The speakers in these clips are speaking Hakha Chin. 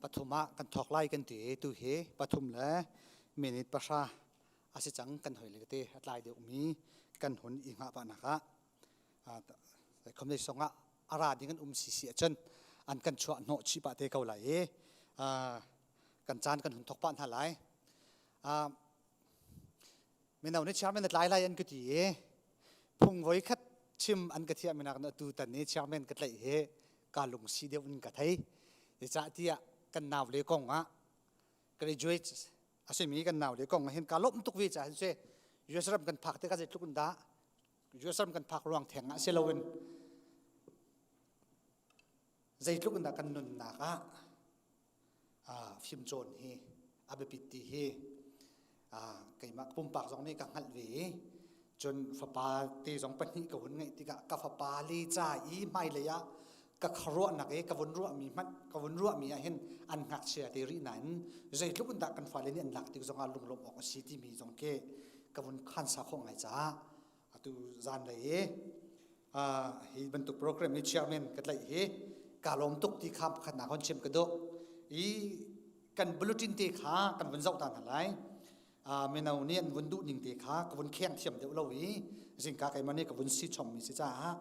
Pathum ah kan thawk lai kan ti i tu hi pathum le minute pahra a si cang. Kan hoi le te a tlai deuhmi kan hun i hngah pah nak ah khom song ah a ra ding an um si si ahcun an kan chuah hnawh chih pah te ko lai i kan caan kan hun thawk pah hna lai. Mino nih chairman na tlai lai an ka ti i phung voi khat chim an ka thiah minak na tu tan i chairman ka tlaih hi ka lungsi deuh in ka thei. Zeicahtiah kan nau le kong ah graduate a simi kan nau le kong ah hin ka lawmh tuk ve caah hin si US ram kan phak tikah zeitluk in dah US ram kan phak ruang theng ah si loin zeitluk in dah kan nunnak ah fimcawn hi a biapit ti hi keimah pumpak zong nih ka hngalh ve i cun fapa te zong pahnih ka vun ngeih tikah ka fapa le ca i hmailei ah ka khuaruahnak i ka vun ruahmi hmanh ka vun ruahmi ah hin an ngakchia te rih nain zeitluk in dah kan fale nih an lak tik zongah lunglawmh awk a si timi zong khi ka vun khansa khawh ngai caah atu zanlei i hi bantuk program hi chairman ka tlaih hi ka lawm tuk ti kha pakhatnak hon chim ka duh i kan bulletin te kha kan vun zoh ta hna lai. Mino nih an vun duh ning te kha ka vun kheng thiam deuh lo i zingka keimah nih ka vun si chom mi si caah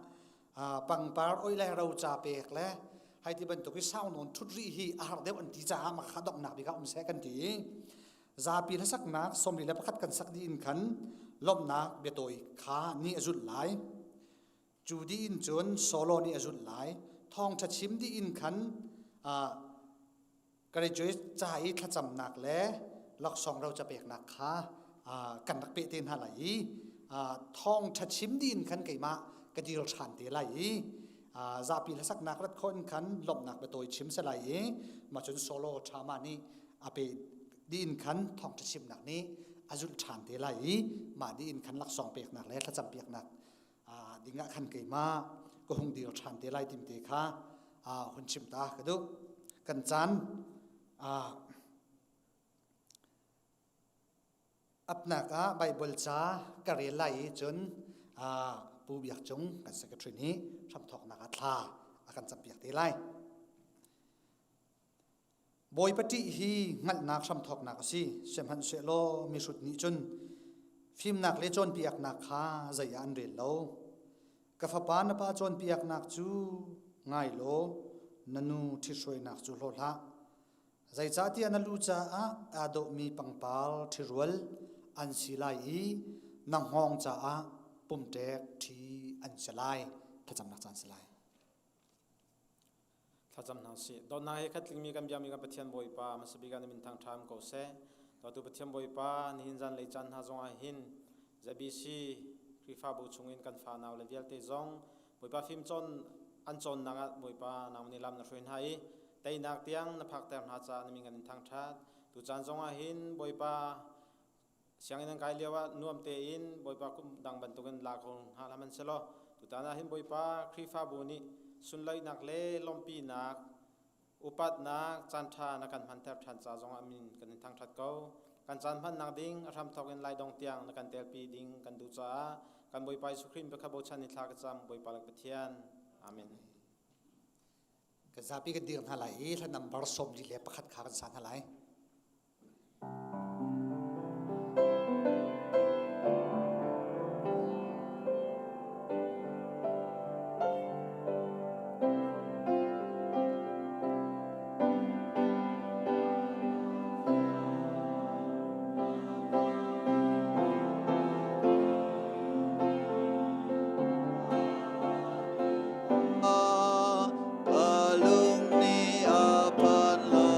pangpar oi le ro ca pek le hai ti bantuk i sau nawn thut rih hi a har deuh an ti caah mah kha donghnak bik ah um seh kan ti. Zapi hlasaknak 41 kan sak dih in khan lawmhnak biatawi kha nih a zulh lai. Cu dih in cun solo nih a zulh lai. Thawngṭha chim dih in khan graduate ca i thlacamnak le laksawng roca peknak kha kan rak peh te hna lai i thawngṭha chim dih in khan keimah ka dir ṭhan te lai i zapi hlasaknak rat khawh in khan lawmhnak biatawi chim se lai i mah cun solo ṭhama nih a pe dih in khan thawngṭha chimnak nih a zulh ṭhan te lai i mah dih in khan laksawng peknak le thlacam piaknak ding ah khan keimah ka hung dir ṭhan te lai tim te kha hun chim ta ka duh. Kan caan apnak ah Bible ca ka rel lai i cun Pu Biak Cung kan secretary nih hramthawknak ah thla a kan campiak te lai. Bawipa ṭih hi hngalhnak hramthawknak a si. Sihmanhsehlaw mihrut nih cun fimnak le cawnpiaknak kha zei ah an rel lo. Ka fapa, na pa cawnpiaknak cu ngai law na nu ṭhithruainak cu hlaw hlah. Zeicahtiah na lu caah aa dawhmi pangpar ṭhirual an si lai i na hngawng caah pumṭek ṭhi an si lai. Thlacamnak caan si lai. Thlacam hna usih. Dawtnak he khat tlingmi kan biakmi kan Pathian Bawipa hmasa bik ah na min thangṭha ko seh. Dawtu Pathian Bawipa, nihin zanlei caan hna zongah hin ZBC Khrihfabu chungin kan fanau le vialte zong Bawipa fimcawn an cawnnak ah Bawipa nang nih lam na hruai hna i teinak tiang na phakter hna caah na min kan in thangṭhat. Tucaan zongah hin Bawipa Sianginn an kai lio ah nuam tein Bawipa kum dang bantukin la kho hna hlah hmanhsehlaw tutan ah hin Bawipa Khrihfabu nih sunlawinak le lawmhpinak upatnak caanṭha na kan hmanter ṭhan ca zongah min kan in thangṭhat ko. Kan caan hmannak ding a hramthawk in laidong tiang na kan telpi ding kan duh caah kan Bawipa Jesuh Khrih biakha bochan in thla ka cam Bawipa le Pathian. Amen. Kan zapi kan dir hna lai i hla number 41 kha kan sa hna lai. Ka lung nih a phan lo.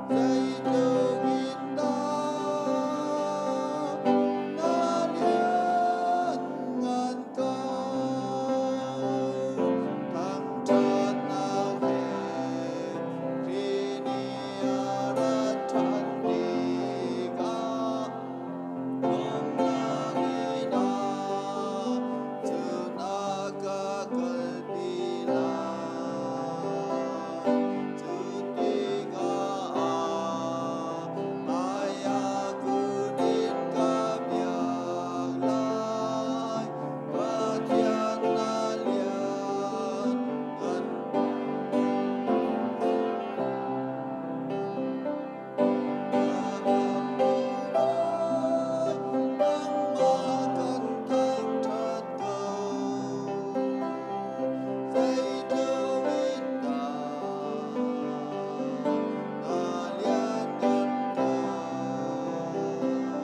Zeitluk in dah na lianngan ko. Thangṭhatnak he Khrih nih a rat ṭhan tikah lawmhnak in ah cun a ka kalpi lai. Cu tikah hmaiah kun in ka biak lai. Pathian na lian ngan Nangmah kan thangṭhat ko. Zeitluk in dah na lianngan ko. Ka khamhtu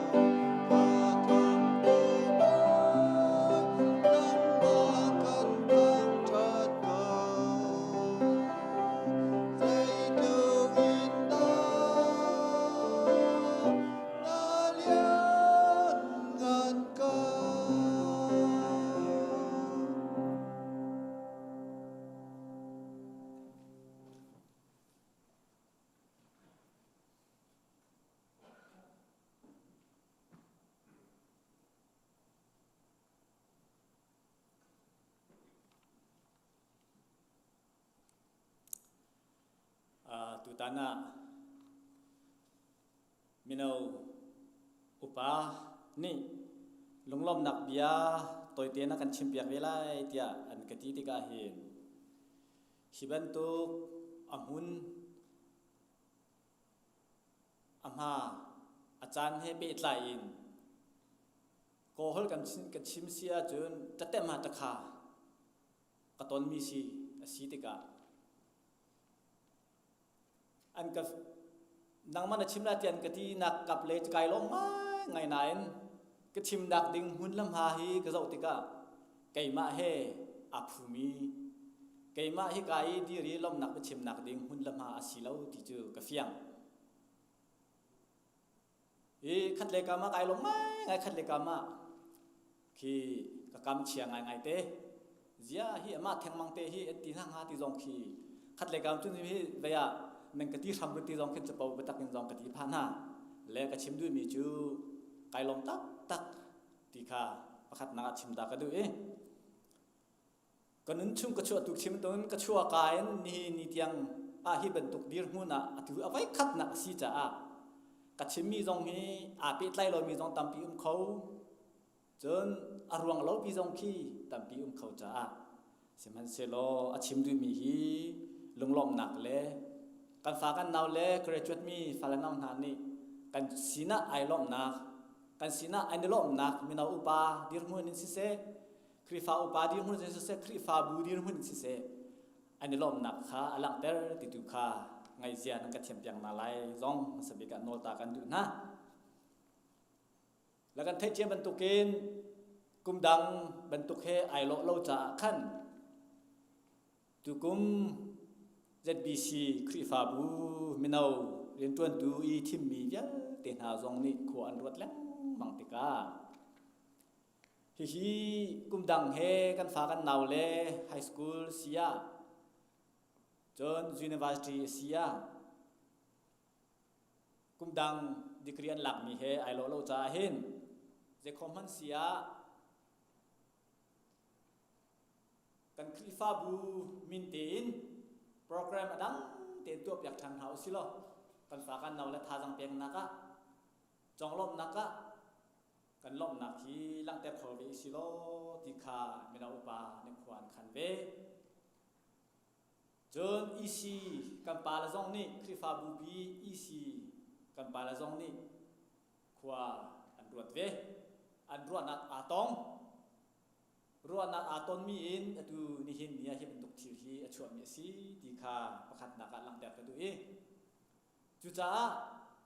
Bawi, nangmah kan thangṭhat ko. Zeitluk in dah na lianngan ko. Tutan ah mino upa nih lunglawmhnak bia tawite na kan chimpiak ve lai tiah an ka ti tikah hin hi bantuk a hmun a hma a caan he pehtlai in kawhol kan chim si ahcun tatem ha takha ka tonmi si a si tikah an ka nangmah na chim la tian ka ti nak kap le kai lawm ngai ngai nain ka chim nak ding hmun lam ha hi ka zoh tikah keimah he a phumi keimah hi ka i diri lomnak ka chim nak ding hmun lam ha a si lo ti cu ka fiang. I khat le kam ah kai lawm ngai ngai, khat le kam ah khi ka kam chia ngai ngai te. Zia hi amah thengmang te hi ti hna hnga ti zong khi khat le kam cun hi vei ah nan ka ti hram ti zong khin capo biatak in zong ka ti pha hna le ka chim duhmi cu kai lawm tak tak ti kha pakhatnak ah chim ta ka duh i Ka nun chung ka chuah tuk chim tun ka chuah ka in nihi ni tiang ah hi bantuk dirhmun ah atu a voi khatnak a si caah ka chimmi zong hi aa pehtlai lomi zong tampi um kho, cun a ruang lopi zong khi tampi um kho caah sihmanhsehlaw a chim duhmi hi lunglawmhnak le kan fa kan nau le graduate mi fale nau hna nih kan sinah ai lawmhnak, kan sinah an i lawmhnak mino upa dirhmun in siseh, Khrihfa upa dirhmun in siseh, Khrihfabu dirhmun in siseh, an i lawmhnak kha a langhter ti tu kha ngaihzia nan ka thiampiak hna lai zong hmasa bik ah nawl ta kan duh hna. La kan theih cia bantukin kum dang bantuk he ai lawh lo caah khan tukum ZBC Khrihfabu mino rianṭuantu i thimmi vialte hna zong nih khua an ruat lengmang tikah Hihi kum dang he kan fa kan nau le high school si ah, cun university si ah, kum dang degree an lakmi he ai lawh lo caah hin zeikhom hmanh si ah kan Khrihfabu min tein program a dang tein tuahpiak ṭhan hna usih law kan fa kan nau le thazaang peknak ah, conglawmhnak ah kan lawmhnak hi langhter kho ve si law ti kha mino upa nih khua an khan ve. Cun EC kan pa le zong nih, Khrihfabu pi EC kan pa le zong nih khua an ruat ve. An ruahnak aa tong. Ruahnak aa tonmi in atu nihin ni ah hi bantuk thil hi a chuahmi a si ti kha pakhatnak ah langhter ka duh i cucaah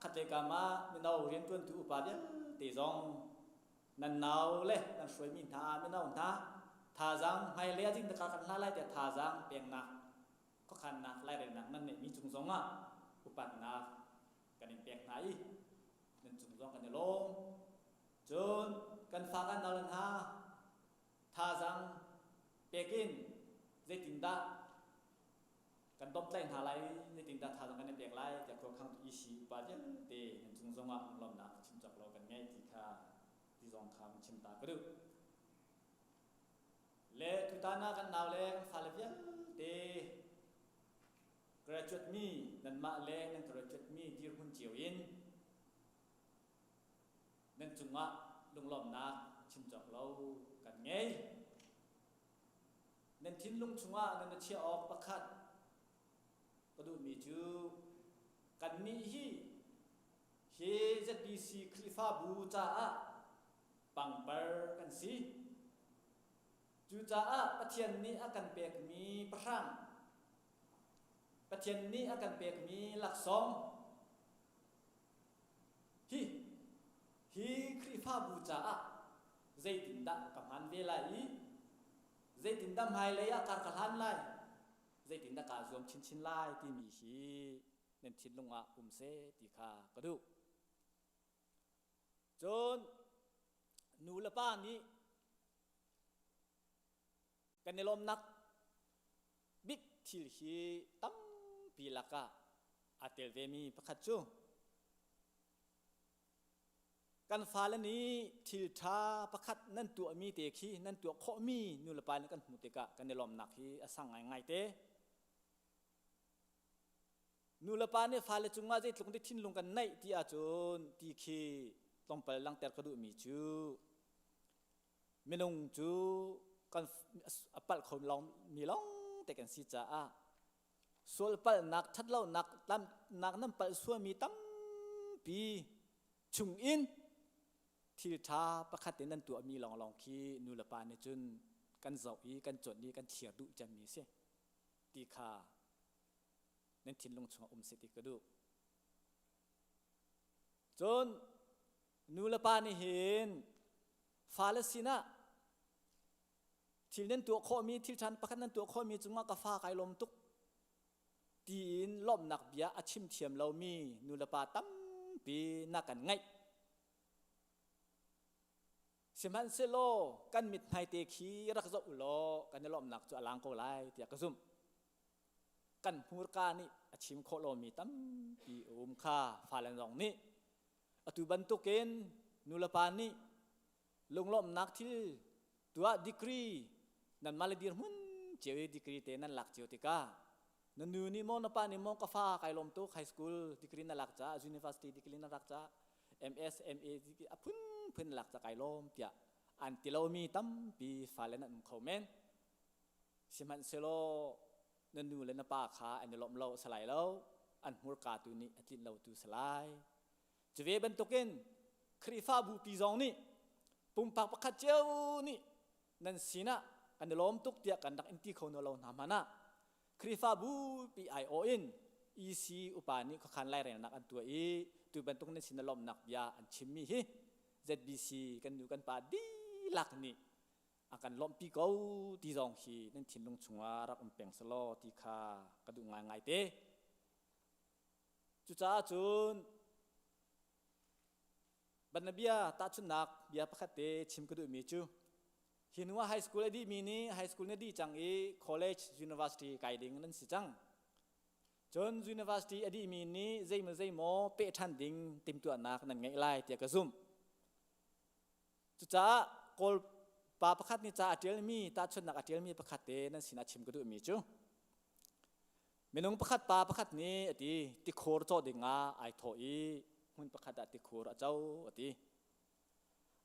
khatlei kam ah mino rianṭuantu upa vialte zong nan nau le nan hruaimi hna mino hna thazaang hmailei ah zingtaka kan hla lai tiah thazaang peknak khuakhannak lairelnak nan neihmi cung zongah upatnak. hna i nan cung zong kan i lawm. Cun kan fa kan nau le hna thazaang pek in zeitindah kan domhtlaih hna lai, zeitindah thazaang kan i pek lai tiah khuakhang EC upa vialte nan cung zongah lunglawmhnak chim cawk lo kan ngei ti kha ti zong kha chim ta ka duh. Le tutan ah kan nau le kan fale vialte graduate mi nanmah le nan graduate mi dirhmun cio in nan cungah lunglawmhnak chim cawk lo kan ngei. Nan thinlung chungah nan i chiah awk pakhat ka duhmi cu kannih hi hi ZBC Khrihfabu caah pangpar kan si. Cucaah Pathian nih a kan pekmi pahrang, Pathian nih a kan pekmi laksawng hi hi Khrihfabu caah zeitindah ka hman ve lai i zeitindah hmailei ah kar ka hlan lai, zeitindah kaa zuam chinchin lai timi hi nan thinlung ah um seh ti kha ka duh. Cun nu le pa nih kan i lawmnak bik thil hi tampi lakah aa tel vemi pakhat cu kan fale nih thil ṭha pakhat nan tuahmi te khi nan tuah khawhmi nu le pa nih kan hmuh tikah kan i lawmnak hi a sang ngaingai te. Nulepa nih fale cungah zeitluk dik thinlung kan neih ti ahcun ti khi tlawmpal langhter ka duhmi cu minung cu kan a palh kho mi lawng te kan si caah sual palhnak ṭhatlonak nak nan palh sualmi tampi chungin thil ṭha pakhat in nan tuahmi lawnglawng khi nulepa nih cun kan zoh i kan cuanh i kan thlir duh cemmi si ti kha nan thinlung chungah um seh ti ka duh. Cun nu le pa nih hin fale sinah thil nan tuah khawhmi thil ṭhan pakhat nan tuah khawhmi cungah ka fa kai lawm tuk tiin lawmhnak bia a chim thiam lomi nu le pa tampi na kan ngaih. Sihmanhsehlaw kan mithmai te khi rak zoh u law kan i lawmhnak cu a lang ko lai tiah ka zumh. Kan hmurka nih a chim khawh lomi tampi a um kha fale zong nih atu bantukin nulepa nih lunglawmhnak thil tuah degree nanmah le dirhmun cio i degree te nan lak cio tikah na nu nih maw na pa nih maw ka fa kai lawm tuk high school degree na lak caah university degree na lak caah MS MA a phunphun na lak caah kai lawm tiah an ti lomi tampi fale nan um kho men. Sihmanhsehlaw na nu le na pa kha an i lawmh lo a si lai lo, an hmurka tu nih a tlinh lo tu si lai. Cu ve bantukin Khrihfabu pi zong nih pumpak pakhat cio nih nan sinah kan i lawm tuk tiah kan rak in ti kho lo hna hmanh ah Khrihfabu pi aiawh in EC upa nih khuakhan lairelnak an tuah i tu bantuk nan sin lawmhnak bia an chimmi hi ZBC kan nu kan pa dihlak nih a kan lawmhpi ko ti zong hi nan thinlung chungah rak um peng selaw ti kha ka duh ngaingai te. Cucaah cun banabia tahchunhnak bia pakhat te chim ka duhmi cu hi hnu ah high school a dihmi nih high school na dih cang i college university kai ding nan si cang. Cun university a dihmi nih zeimaw zeimaw peh ṭhan ding timhtuahnak nan ngeih lai tiah ka zumh. Cucaah Kawl pa pakhat nih ca a ṭialmi, tahchunhnak a ṭialmi pakhat te nan sinah chim ka duhmi cu minung pakhat pa pakhat nih a ti tikhur cawh dingah ai thawh i hmun pakhat ah tikhur a co a ti.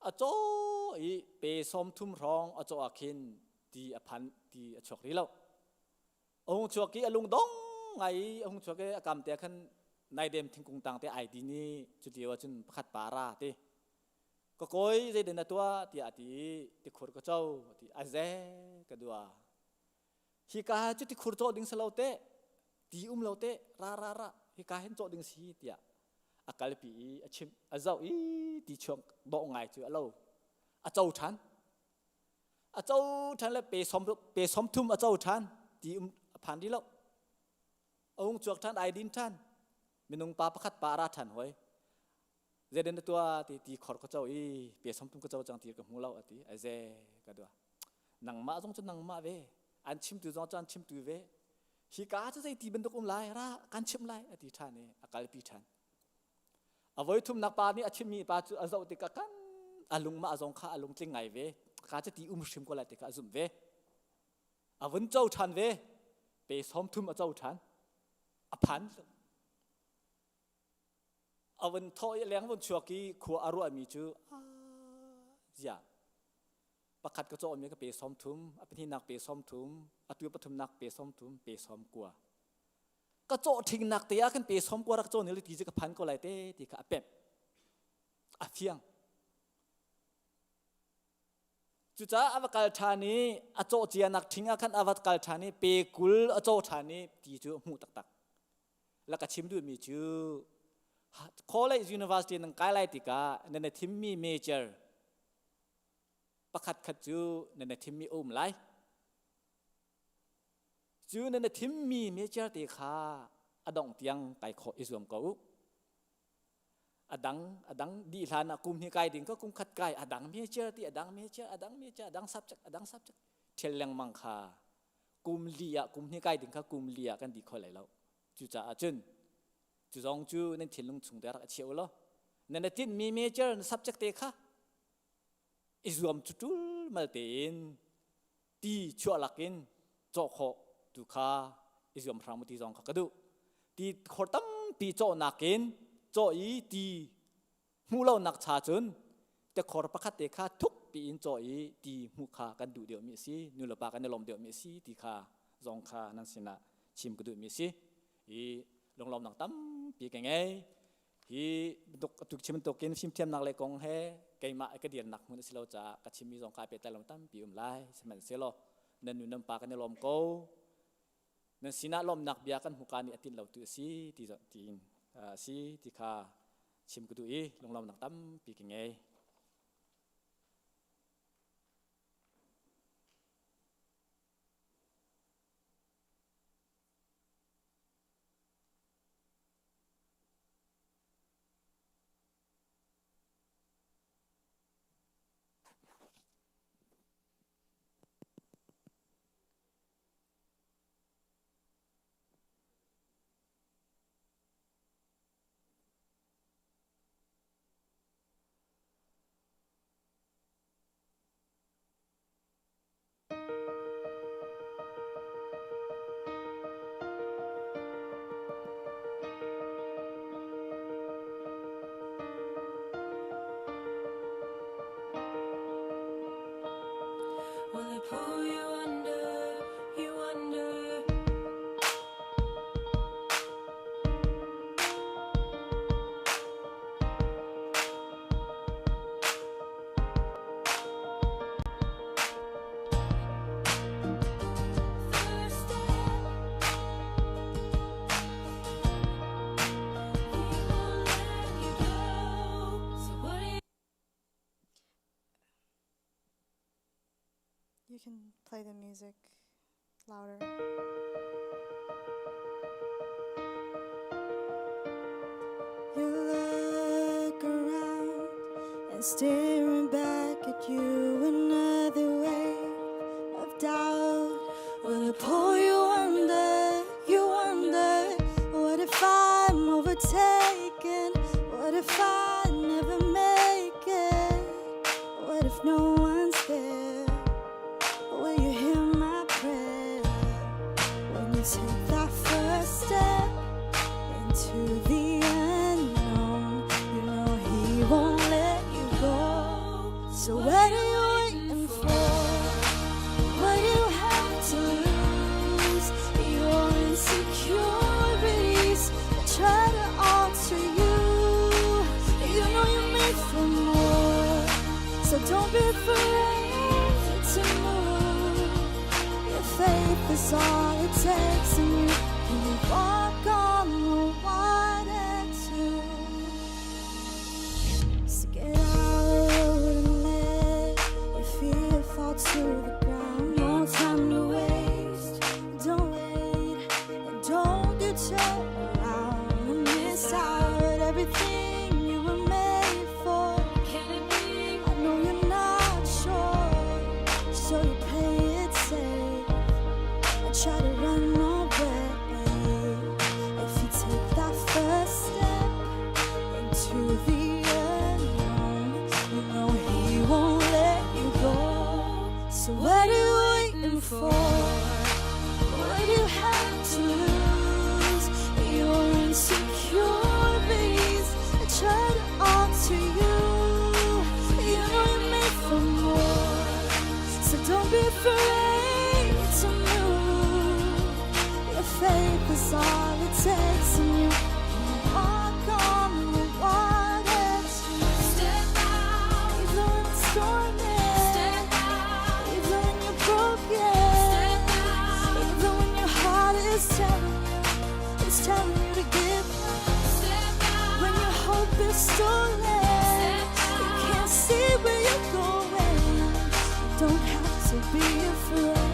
A caw i pe 30 hrawng a cawh ah khin ti a phan ti a chuak rih lo. A hung chuak i a lung dong ngai i a hung chuak i a kam te ah khan naidem thingkung tang te ai din i cu lio ah cun pakhat pa a ra ti. Ka kawi zeidah na tuah tiah a ti i tikhur ka co a ti a ze ka dua hika cu tikhur cawh ding si lo teh ti um lo teh ra ra ra hika hin cawh ding si tiah a kalpi i a chimh a zoh i ti chuak dawh ngai cu a lo a co ṭhan a co ṭhan le pe som pe som thum a co ṭhan ti um a phan rih lo a hung chuak ṭhan ai din ṭhan minung pa pakhat pa a ra ṭhan hoi. Zeidan na tuah ti ti khor ka co i pe som tum ka co cang ti ka hmu lo ati aize ka dua. Nangmah zong cu nangmah ve. An chimtu zong cu an chimtu ve. Hi ka cu zei ti bantuk um lai ra kan chim lai ati ṭhan i a kalpi ṭhan. A voi thumnak pa nih a chimmi pa cu a zoh tikah kan a lungmah zong kha a lungtling ngai ve. Ka cu ti um hrim ko lai ti kha a zumh ve. A vun co ṭhan ve. Pe 30 a co ṭhan. A phan. A vun thawh i leng vun chuak i khua a ruahmi cu zia pakhat ka cawhmi ka pe 30, a pahnihnak pe 30, atu pathumnak pe 30, pe 90. Ka cawh ṭhingnak te ah kan pe 90 rak caw ni ti cu ka phan ko lai te ti kha a pemh. A fiang. Cucaah a va kal ṭhan i a cawh cianak ṭhing ah khan a va kal ṭhan i pe 20 a cawh ṭhan i ti cu a hmuh taktak. La ka chim duhmi cu college university nan kai lai tikah nan i thimmi major pakhat khat cu nan i thimmi a um lai. Cu nan i thimmi major te kha a dongh tiang kai khawh i zuam ko u. A dang a dang dih hlan ah kum hi kai ding ka kum khat kai a dang major ti a dang major a dang major a dang subject a dang subject ṭhial lengmang kha kum li ah kum hnih kai ding kha kum li ah kan di kho lai lo. Cucaah cun cu zong cu nan thinlung chung te rak i chia u law nan i tinhmi major na subject te kha i zuam cu ṭulmal tein ti chuah lakin cawh khawh tu kha i zuam hram u ti zong kha ka duh. Ti khor tampi cawhnak in cawh i ti hmuh lonak cha cun tikhor pakhat te kha thuk piin cawh i ti hmuh kha kan duh deuhmi a si. Nu le pa kan i lawm deuhmi a si ti kha zong kha nan sinah chim ka duhmi a si. I lunglawmnak tampi ka ngei. Hi bantuk atu chim bantukin fimthiamnak le kong he keimah ka dirnak hmun a si lo caah ka chimmi zong kai pehtlai lo tampi um lai. Sihmanhsehlaw nan nu nan pa kan i lawm ko. Nan sinah lawmnak bia kan hmuka nih a tinh lo tu a si ti tiin a si ti kha chim ka duh i lunglawmnak tampi ka ngei. Will it pull you under, you under? First step, he won't let you go. So what do you You can play the music louder. You look around and staring back at you another wave of doubt. Will it pull you under? You wonder, what if I'm overtaken? What if I never make it? What if no one's there? Will you hear my prayer when you take that first step into the unknown? You know he won't let you go. So what are you waiting for? What do you have to lose? Your insecurities will try to alter you. You know you're made for more, so don't be afraid to move. Your faith is all it takes, and you can walk on the water too. So get out and let your fear fall to the ground. No time to waste. Don't wait and don't you turn around and miss out everything you were made. stolen. You can't see where you're going. You don't have to be afraid.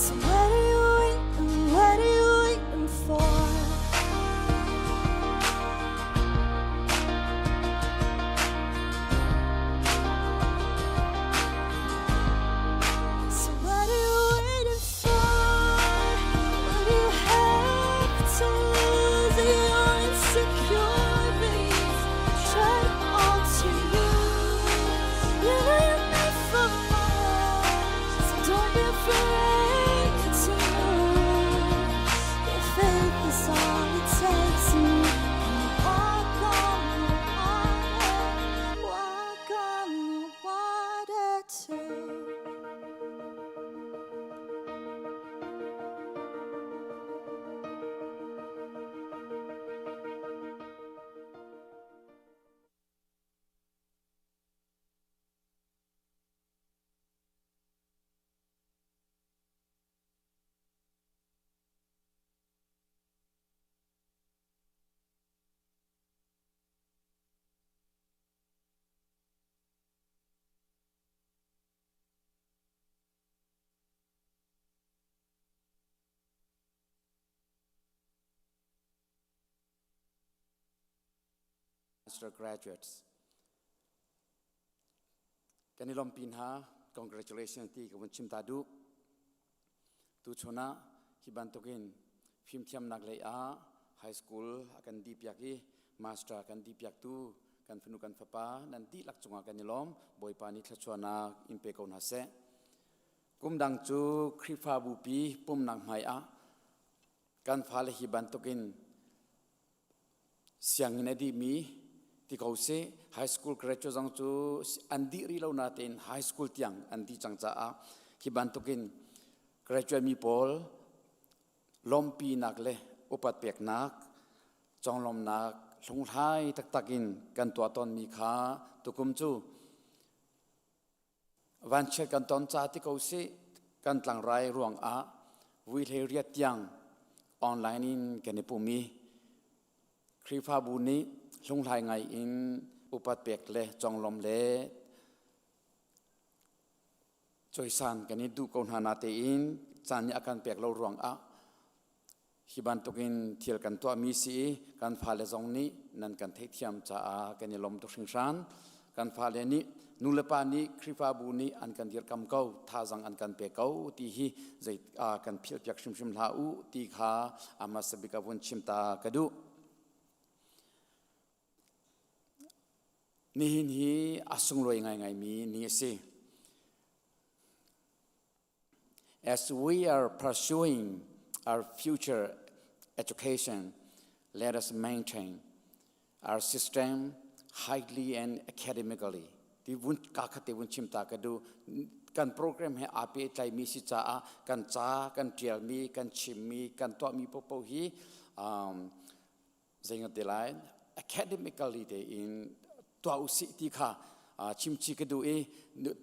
So what are you waiting? What are you waiting for? So what are you waiting for? What do you have to lose? Your insecurities try to alter you. You know you're made for more, so don't be afraid to move. Your faith is all it takes. You can walk on the water, walk on the water too. Master graduates. Kan i lawmpi hna, congratulations ti ka vun chim ta duh. Tu chun ah hi bantukin fimthiamnak lei ah high school a kan dih piak i master kan dih piaktu kan fanu kan fapa nan dihlak cungah kan i lawm. Bawipa nih thluachuahnak in pe ko hna seh. Kum dang cu Khrihfabu pi pumnak hmai ah kan fale hi bantukin sianginn a dihmi ti ko sih high school graduate zong cu an dih rih lo natein high school tiang an dih cang caah hi bantukin graduate mi pawl lawmpinak le upat peknak conglawmnak hlunghlai taktak in kan tuah tawnmi kha tukum cu Vanchiat kan ton ca ti ko sih kan tlangrai ruangah vui hlei riat tiang online in kan i pum i Khrihfabu nih hlunghlai ngai in upat pek le conglawm le cawisan kan i duh ko hna natein caan nih a kan pek lo ruangah Hi bantukin thil kan tuahmi si i kan fale zong nih nan kan theihthiam caah kan i lawm tuk hringhran. Kan fale nih nulepa nih Khrihfabu nih an kan dirkam ko, thazang an kan pe ko ti hi zei kan philhpiak hrimhrim hlah u ti kha a hmasa bik ah vun chim ta ka duh. Nihin hi a sunglawi ngaingaimi ni a si. As we are pursuing our future education, let us maintain our system highly and academically. Ti vun ka khat te vun chim ta ka du kan program he aa pehtlaimi si caah kan ca kan tialmi kan chimmi kan tuahmi popo hi um, zei ngat te lai academically te in tuah usih ti kha chimchi ka duh i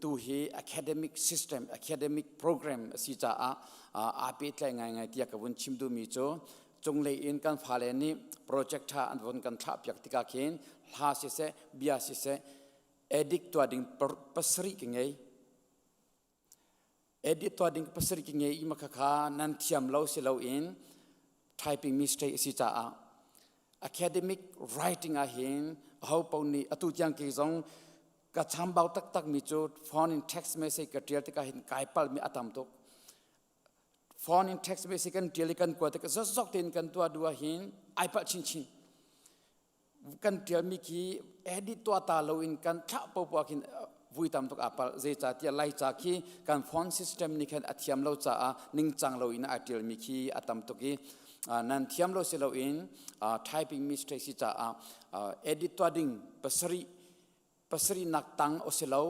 tu hi academic system academic program a si caah aa pehtlai ngaingai tiah ka vun chim duhmi cu cunglei in kan fale nih project tha an vun kan thlah piak tikah khin hla siseh bia siseh edit tuah ding pasarih ka ngei Edit tuah ding pasarih ki ngei i makhakha nan thiam lo si loin typing mistake a si caah academic writing ah hin aho paoh nih atu tiang ke zong ka chambau taktak mi cu phone in text message ka tial tikah hin kai palh mi a tam tuk. Phone in text message kan tial i kan kuat tikah zokzok tein kan tuah duh ah hin ai palh chinchin. Kan ṭialmi khi edit tuah ta loin kan thlah popoah khin vui tam tuk aa palh. Zeicahtiah Laica khi kan phone system nih khan a thiam lo caah ningcang loin aa ṭialmi khi a tam tuk i nan thiam lo si loin typing mistake si caah edit tuah ding pasarih pasarihnak tang a si lo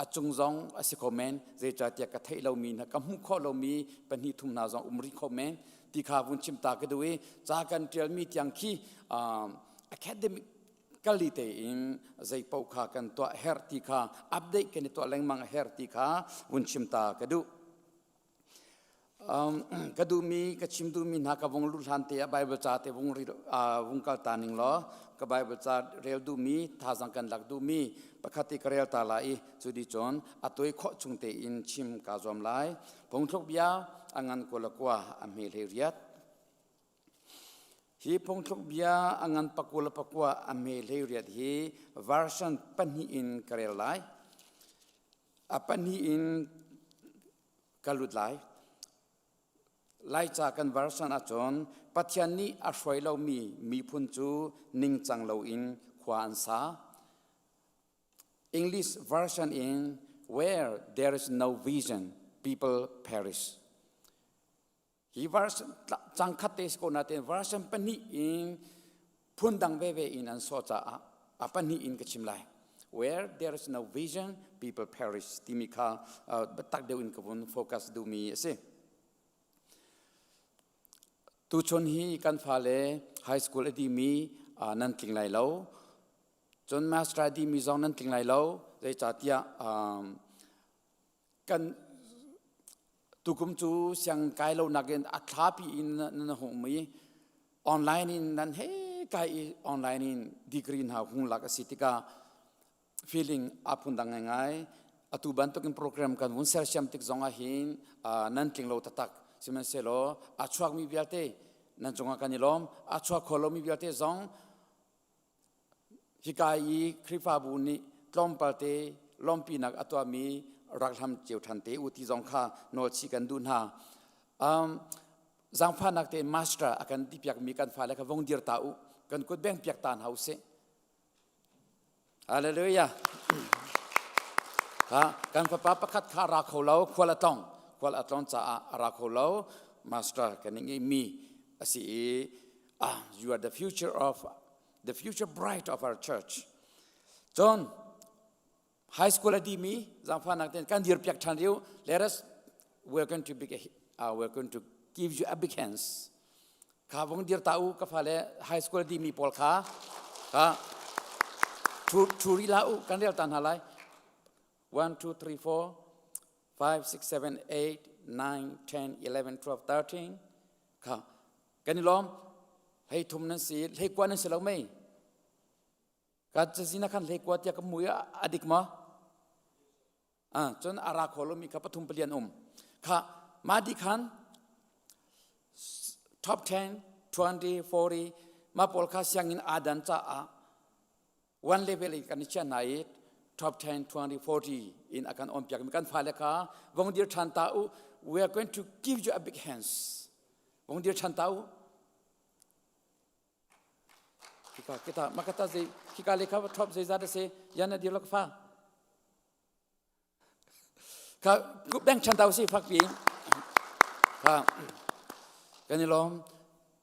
a cung zong a si kho men zeicahtiah ka theih lomi hna ka hmuh khawh lomi pahnih thum hna zong um rih kho men ti kha vun chim ta ka duh i ca kan ṭialmi tiang khi academic kali tein zei paoh kha kan tuah herh ti kha update kan i tuah lengmang a herh ti kha vun chim ta ka duh. Um, ka duhmi ka chim duhmi hna ka vung luh hlan te ah Bible ca te vung uh, vung kal ta ning law ka Bible ca rel duhmi thazang kan lak duhmi pakhat te ka rel ta la i cu di cun a toi khawh chung te in chim ka zuam lai phungthluk bia a ngan kula kua a hme hlei riat hi phungthluk bia a ngan pakula pakua a hme hlei riat hi version pahnih in ka rel lai a pahnih in ka lut lai. Laica kan version ahcun Pathian nih a hruai lomi miphun cu ningcang loin khua an sa. English version in where there is no vision, people perish. Hi verse cangkhat te si ko nain version pahnih in phundang veve in an sawh caah a pahnih in ka chim lai. Where there is no vision, people perish timi kha biatak deuh in ka vun focus duhmi a si. Tuchun hi kan fale high school a dimi nan tling lai lo. Cun master a dimi zong nan tling lai lo. Zeicahtiah kan tukum cu siang kai lo nakin a thlapi in nan hung i online in nan he kai i online in degree hna hung lak a si tikah feeling a phundang ngai atu bantukin program kan vun sersiam tik zong ah hin nan tling lo taktak sihmanhsehlaw a chuakmi vialte nan cungah kan i lawm a chuak kho lomi vialte zong Hika i Khrihfabu nih tlawmpal te lawmpinak a tuahmi rak hlam cio ṭhan te u ti zong kha nawlchih kan duh hna. Um, zaangfahnak te master a kan tipiakmi kan fale kha vong dir ta u. Kan kut beng piak ta hna u sih. Hallelujah. Kha kan fapa pakhat kha ra kho lo khual a tlong khual a tlong caah a ra kho lo master kan i mi a si i ah you are the future of the future bride of our church. Cun high school a dimi zaangfahnak ten kan dir piak ṭhan riu let us we're going to big uh, we're going to give you a big hands kha vong dir ta u ka fale high school a dimi pawl kha ka thu thu ri la u kan rel ta hna lai 1 2 3 4 5 6 7 8 9 10 11 12 13 kha kan i lawm hlei thum nan si hlei kua nan si lo mei ka cazin ah khan hlei kua tiah ka mui a dik ma ah cun a ra kho lomi kha pathum palian um kha ma di khan top 10 20 40 ma pawl kha sianginn adan caah one level in kan i chiah hna i top 10 20 40 in a kan on piak mi kan fale kha vong dir than ta u we are going to give you a big hands vong dir than ta u kita kita makata zei khika le kha top zei zat se yana dir lok fa Kha beng chan tau si fakpi. Kha kan i lawm.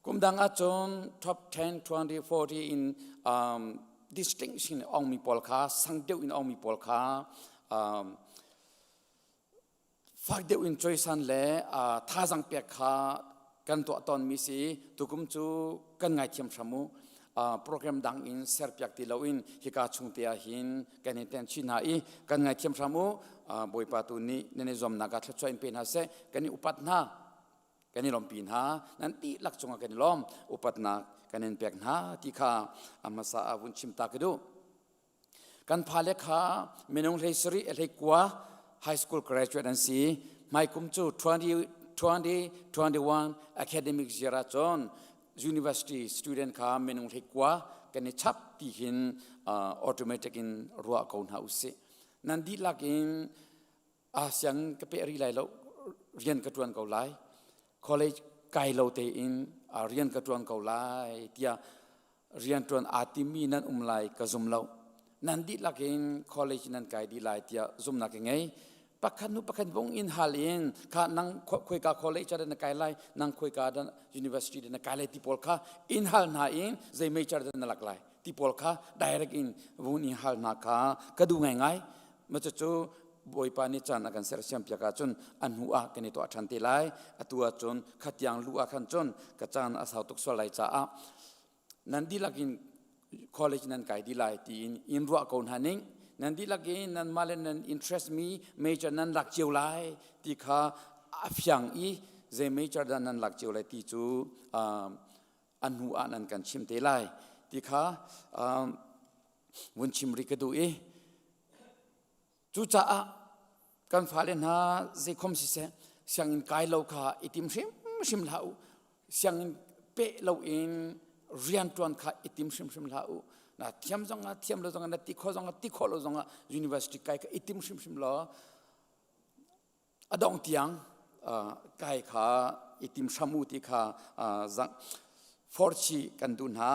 Kum dang ahcun top 10, 20, 40 in um, distinction ong mi pawl kha sang deuh in ong mi pawl kha um, fak deuh in choisan le uh, thazang pek kha kan tuah tawnmi si tukum cu kan ngaithiam hram u program dang in serpiak ti loin hika chung te ah hin kan in ten chin hna i kan ngaithiam hram u bawipa tu nih nan i zuamnak ah thluachuah in pe hna seh kan i upat hna kan i lawmpi hna nan dihlak cungah kan i lawm upatnak kan in pek hna ti kha a hmasa ah vun chim ta ka duh Kan fale kha minung hlei sarih hlei kua high school graduate an si. Hmaikum cu 20, 20, 21 academic year ahcun university student kha minung hlei kua kan i chap ti hin uh, automatic in ruah ko hna usih. Nan dihlak in ah siang ka peh rih lai lo rian ka tuan ko lai college kai lo tein rian ka tuan ko lai tiah rian tuan aa timmi nan um lai ka zum lo nan dihlak in college nan kai dih lai tiah zumnak ka ngei pakhat nu pakhat vung in hal in kha nang khoika college ah na kai lai nang khoika dan university na kai lai ti pawl kha in hal hna in zei major dan na lak lai ti pawl kha direct in vung in hal hna kha ka duh ngai ngai ma cu Bawipa nih caan a kan sersiam piak ahcun a hnu ah kan i tuah ṭhan te lai. Atu ahcun khatiang lu ah khan cun ka caan a sau tuk sual lai caah nan dihlak in college nan kai dih lai tiin in ruah ko hna ning. Nan dihlak in nanmah le nan interest mi major nan lak cio lai ti kha a fiang i Zei major dah nan lak cio lai ti cu a hnu ah nan kan chim te lai ti kha vun chim rih ka duh i cucaah kan fale hna zeikhom siseh sianginn kai lo kha i tim hrimhrim hlah u sianginn peh loin rianṭuan kha i tim hrimhrim hlah u na thiam zongah thiam lo zongah na ti khawh zongah ti khawh lo zongah university kai kha i tim hrimhrim law a dongh tiang kai kha i tim hram u ti kha forchi kan duh hna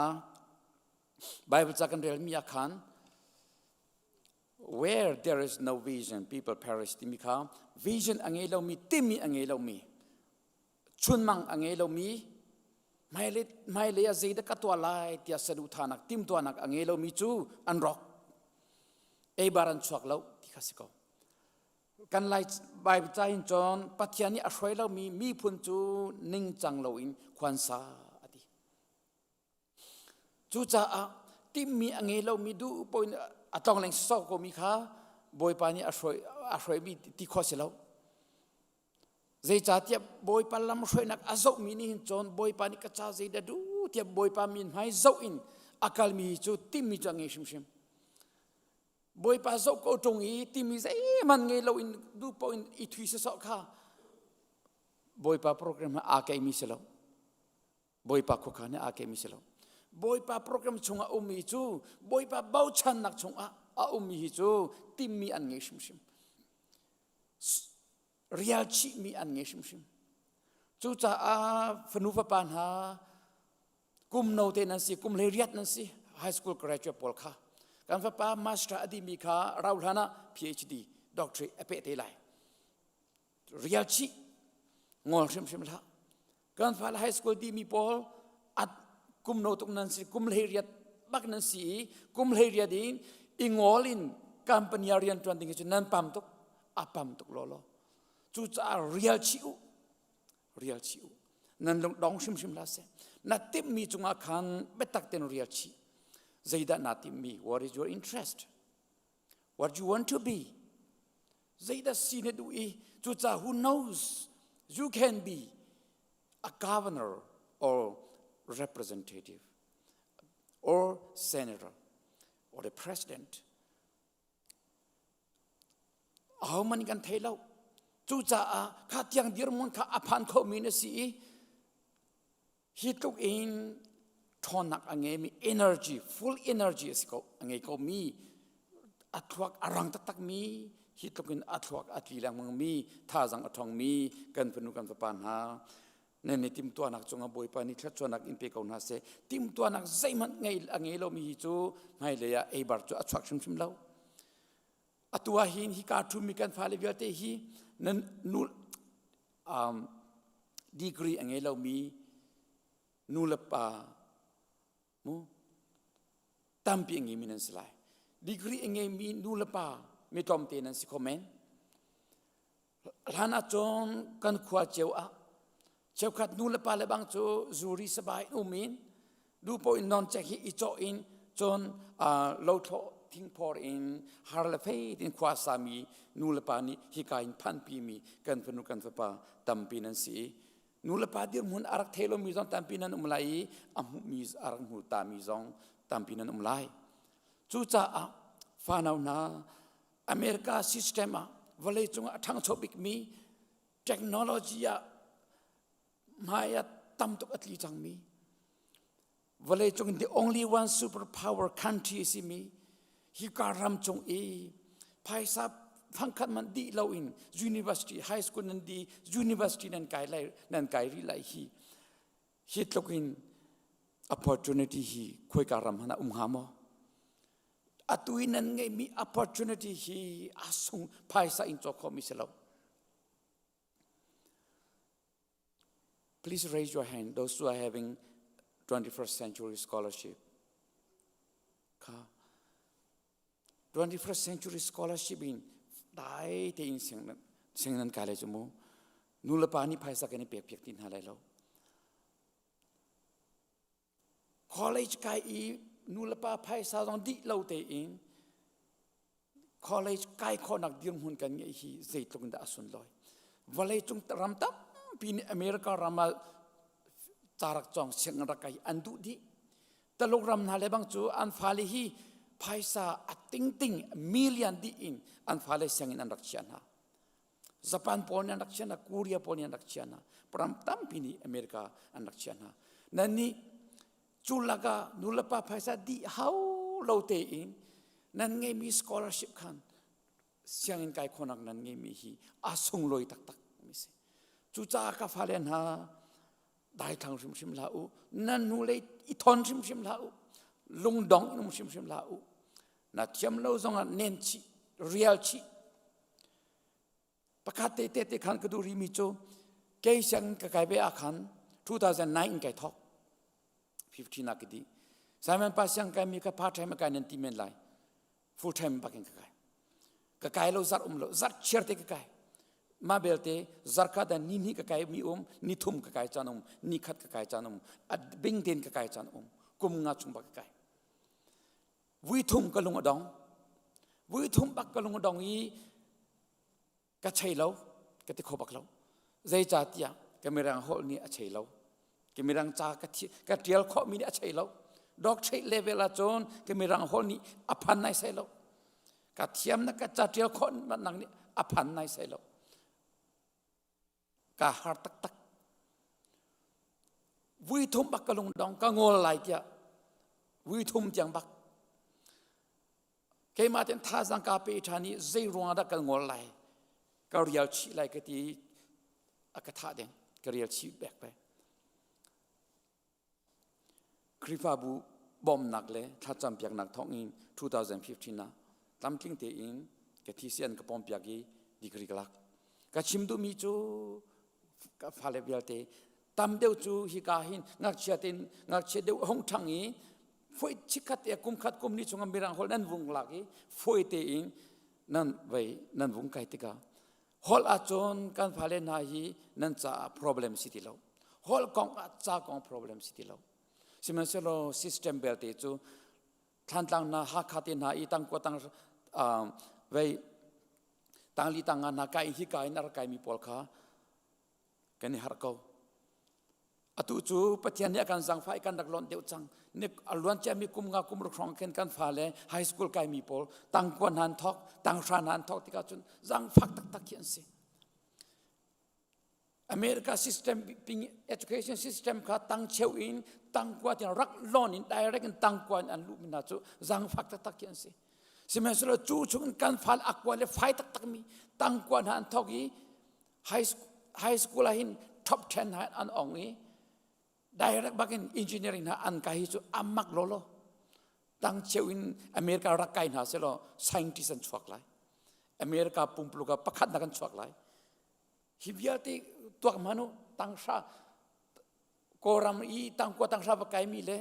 Bible ca kan relmi ah khan where there is no vision people perish timi kha vision a ngei lomi timi a ngei lomi chunmang a ngei lomi hmailei hmailei ah zeidah ka tuah lai tiah saduhthahnak timhtuahnak a ngei lomi cu an rawk eibar an chuak lo ti kha si ko kan lai Bible ca hin cun Pathian nih a hruai lomi miphun cu ningcang loin khuansa a ti Cucaah timhmi a ngei lomi duh paoh in a tlongleng sawsawh komi kha Bawipa nih a hruai a hruaimi ti khawh si lo. Zeicahtiah Bawipa lam hruainak a zohmi nih hin cun Bawipa nih ka ca zeidah duh tiah Bawipa min hmai zoh in a kalmi cu timhmi cu a ngei hrimhrim. Bawipa zoh ko ṭung i timi zeihmanh ngei loin duh paoh in i thui sawsawh kha Bawipa program ah aa keimi si lo. Bawipa khuakhan he aa kemi si lo. Bawipa program chungah ummi cu Bawipa bochannak chungah a ummi hi cu timmi an ngei hrimhrim. Rial chihmi an ngei hrimhrim. Cucaah fanu fapa hna kum no te nan si, kum hlei riat nan si, high school graduate pawl kha kan fapa master a dihmi kha rau hlan ah PhD doctorate a peh te lai. Rial chih ngol hrimhrim hlah. Kan fale high school dihmi pawl at kum no tuk nan si kum hlei riat bak nan si i kum hlei riat in i ngol in company ah rian tuan ding hi cu nan pam tuk a pam tuk lawlaw cucaah rial chih u rial chih u nan lung dong hrimhrim hlah seh na timhmi cungah khan biatak ten rial chih zeidah naa timhmi what is your interest what you want to be zeidah si na duh i cucaah who knows you can be a governor or representative or senator or the president ahohmanh kan thei lo cucaah kha tiang dirhmun kha a phan khomi na si i Hi tluk in ṭhawnnak a ngeimi energy, full energy a si ko, a ngei komi, a thluak a rang taktakmi, hi tluk in a thluak a tli lengmangmi, thazaang a ṭhawngmi kan fanu kan fapa hna, nan i timhtuahnak cungah Bawipa nih thluachuahnak in pe ko hna seh. Timhtuahnak zeihmanh ngei a ngei lomi hi cu hmailei ah eibar cu a chuak hrimhrim lo. Atu ah hin hika ṭhumi kan fale vialte hi nan nu um, degree a ngei lomi nu le pa mu tampi a ngeimi nan si lai. Degree a ngeimi nu le pa mi tlawmte nan si kho men. Hlan ah cun kan khua cio ah cheukhat nu le pa le bang cu zuri sabai in um in dupo in non chek hi i cawh in cun lothlawh thingphor in har le fei tin khua sami nu le pa nih hika in phanpi mi kan fanu kan fapa tampi nan si i nu le pa dirhmun a rak thei lomi zong tampi nan um lai i a hmuhmi a rak hmu tami zong tampi nan um lai cucaah fanau hna America system ah vawleicung ah a ṭhangcho bikmi technology ah hmai ah tam tuk a tli cangmi vawleicung the only one super power country a simi hika ram cung i phaisa fangkhat man dih lo in university high school nan di university nan kai lai nan kai rih lai hi hi tluk in opportunity hi khoika ram hmanh ah um hnga maw atu i nan ngeihmi opportunity hi a sung phaisa in cawk khawhmi si lo Please raise your hand those who are having 21st century scholarship. Kha 21st century scholarship in dai tein siang siang nan kai lai cu mu nu le pa nih phaisa kan i pek piak ti hna lai lo College kai i nulepa phaisa zong dih lo tein college kai khawhnak dirhmun kan ngeih hi zeitluk in dah a sunlawi. Vawleicung ram tampi Tampi nih America ram ah ca rak cawng sianginn rak kai an duh dih. Taluk ram hna le bang cu an fale hi phaisa a tingting million dih in an fale sianginn an rak chiah hna. Japan pawl nih an rak chiah hna, Korea pawl nih an rak chiah hna. Ram tampi nih America an rak chiah hna. Nan nih cu lakah nulepa phaisa dih hau lo tein nan ngeimi scholarship khan sianginn kai khawhnak nan ngeimi hi a sunglawi taktak mi si. Cucaah ka fale hna daithlang hrimhrim hlah u nan hnu lei i thon hrimhrim hlah u lungdong in um hrimhrim hlah u na thiam lo zongah nen chih rial chih pakhat te te te khan ka duh rimi cu kei siang ka kai ve ah khan 2009 in kai thok 15 ah ka di Simon pa siang kai mi ka part time kai nan ti men lai full time bakin ka kai ka kai lo zar um lo zar chiar te ka kai ma belte zarka da ni ni ka kai mi um ni thum ka kai chan um ni khat ka kai chan um bing ten ka kai chan um kum nga chung ba ka kai vui thum ka lung adong vui thum bak ka lung adong i ka chei lo ka ti kho bak lo zeicahtiah ka mirang holh nih a chei lo ka mirang ca ka thi ka tial khawhmi nih a chei lo doctorate level ah cun ka mirang holh nih a phan nai sai lo ka thiam na ka ca tial khawh nak nih a phan nai sai lo ka har taktak vui thum bak ka lung dong ka ngol lai tiah vui thum tiang bak keimah ten thazang ka pe ṭhan i zei ruangah dah kan ngol lai ka rial chih lai ka ti a ka thah ding ka rial chih bek pe Khrihfabu bawmnak le thlacam piaknak thawng in 2015 ah tlamtling tein ka thisi an ka pawm piak i degree ka lak ka chim duhmi cu ka fale vialte tam deuh cu hika hin ngakchia tein ngakchia deuh hong ṭhang i foi chikkhat te kum khat kum ni chungah mirang holh nan vung lak i foi tein nan vei nan vung kai tikah holh ahcun kan fale hna hi nan caah problem si ti lo holh kong ah ca kong problem si ti lo sihmanhsehlaw system belte cu Thlantlang hna Hakha te hna i tangkua tang vei tangli tanga hna kai hi ka in a rak kaimi pawl kha kan i harh ko atu cu Pathian nih a kan zangfah i kan rak lonh deuh cang a luan ciami kum nga kum ruk hrawng khin kan fale high school kaimi pawl tangkua hna an thawk tanghra hna an thawk tikah cun zangfak taktak khi an si America system education system kha tang cheu in tangkua tiang rak lawn in direct in tangkua in an luh mi hna cu zangfak taktak khi an si sihmanhsehlaw cu chung in kan fal akua le fai taktak mi tangkua hna an thawk i high high school ah hin top 10 ha an ong i direct bakin engineering hna an kai hi cu amak lolo tang cheu in America rak kai hna selaw scientist an chuak lai America pumpuluk ah pakhat nak an chuak lai hi vialte tuak hmanu tanghra Kawlram i tangkua tanghra va kaimi le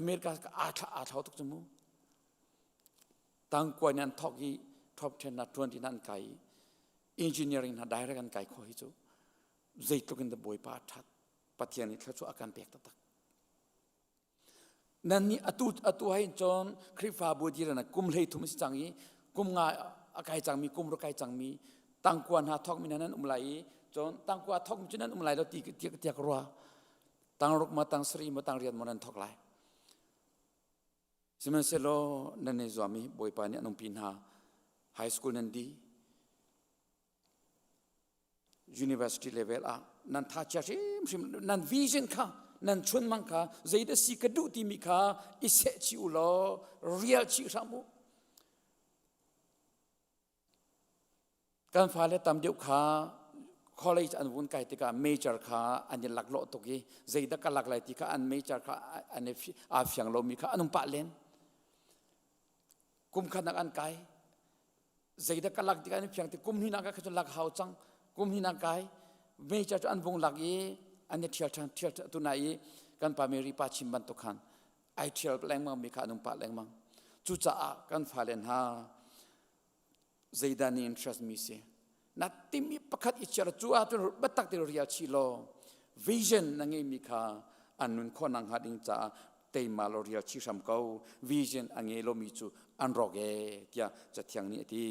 America aa thla aa thlau tuk cu mu tangkua nih an thawk i top 10 na 20 na an kai i engineering hna direct an kai kho hi cu zeitluk in da bawipa that Pathian nih thluachuah a kan pek taktak Nan nih atu atu hai cun Khrihfabu dir na kum hlei thum a si cang i kum nga a kai cangmi kum ruk kai cangmi tangkua hna thawkmi hna nan um lai i cun tangkua thawkmi cu nan um lai lo ti tiah tiah ka ruah. Tangruk ma tang sarih ma tang riat maw nan thawk lai. Sihmanhsehlaw nan i zuam i Bawipa nih an umpi hna. High school nan di. University level ah nan tha chia hrimhrim nan vision kha nan chunmang kha zeidah si ka duh timi kha i seh chih u law rial chih hram u kan fale tam deuh kha college an vun kai tikah major kha an i laklawh tuk i zeidah ka lak lai ti kha an major kha an i aa fiang lomi kha an um pah len kum khat nak an kai zeidah ka lak tikah an fiang ti kum hnih nak ah cun lak hau cang kum hnih nak kai major cu an vung lak i an i ṭhial ṭhan ṭhial tu na i kan pa Mary pa chim bantuk khan ai ṭhial lengmang mi kha an um pah lengmang cucaah kan fale hna zeidah ni interest mi si na timi pakhat i chiar cu ah cun biatak te rial chih law vision na ngei mi kha an nun khawh nak hnga ding caah teima law rial chih hram ko vision a ngei lomi cu an rawk e tiah cathiang nih a ti.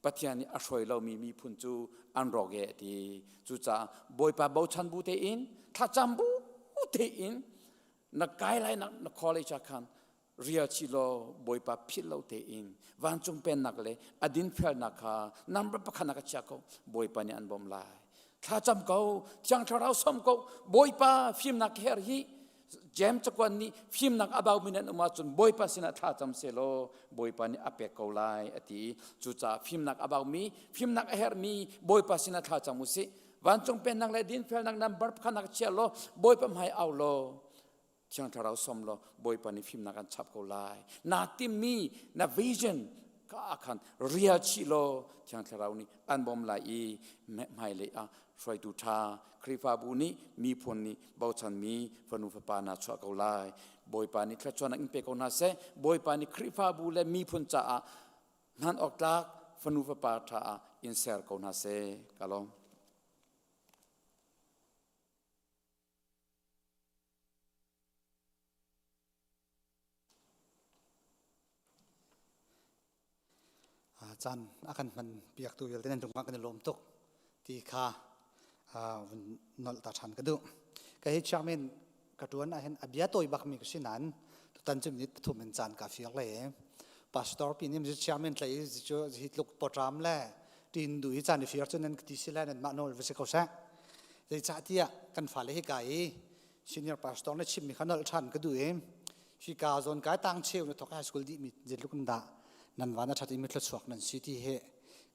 Pathian nih a hruai lomi miphun cu an rawk e a ti. Cucaah Bawipa bochan bu tein thlacam bu tein na kai lai nak na college ah khan rial chih law Bawipa philh lo tein vancung pennak le a dinfelnak kha number pakhat ah ka chia ko Bawipa nih an bawmh lai. Thlacam ko, Thiang Thlarau som ko, Bawipa fimnak her hi James cakuan nih fimnak a baumi nan um ahcun Bawipa sinah thla cam sehlaw Bawipa nih a pek ko lai a ti. Cucaah fimnak a baumi, fimnak a herhmi Bawipa sinah thla cam usih. Vancung pennak le dinfelnak nan bar khanak chia law Bawipa hmai au law Thiang Thlarau som law Bawipa nih fimnak an chap ko lai. Na timmi na vision ka ah khan rial chih law Thiang Thlarau nih an bawm lai i hmailei ah hruaitu ṭha Khrihfabu nih miphun nih bochanmi fanu fapa na chuah ko lai. Bawipa nih thluachuahnak in pe ko hna seh. Bawipa nih Khrihfabu le miphun caah hman awk tlak fanu fapa ṭha ah in ser ko hna seh. Ka lawm. Caan a kan hman piaktu vialte nan cungah kan i lawm tuk ti kha vun nolh ta ṭhan ka duh. Kei hi chairman ka ṭuan ahhin a bia tawi bakmi ka si nain tutan cu minute pathum in caan ka fir le pastor pi nih chairman tlai i cu hi tluk pawṭam le ṭin du hi caan i fir cu nan ka ti si le nanmah nawl va si ko seh. Zeicahtiah kan fale hi ka i senior pastor na chimmi kha nolh ṭhan ka duh i hika zawn kai tang cheu na thok high school dih mi zeitluk in dah nan van a ṭhat i mi thluachuak nan si ti hi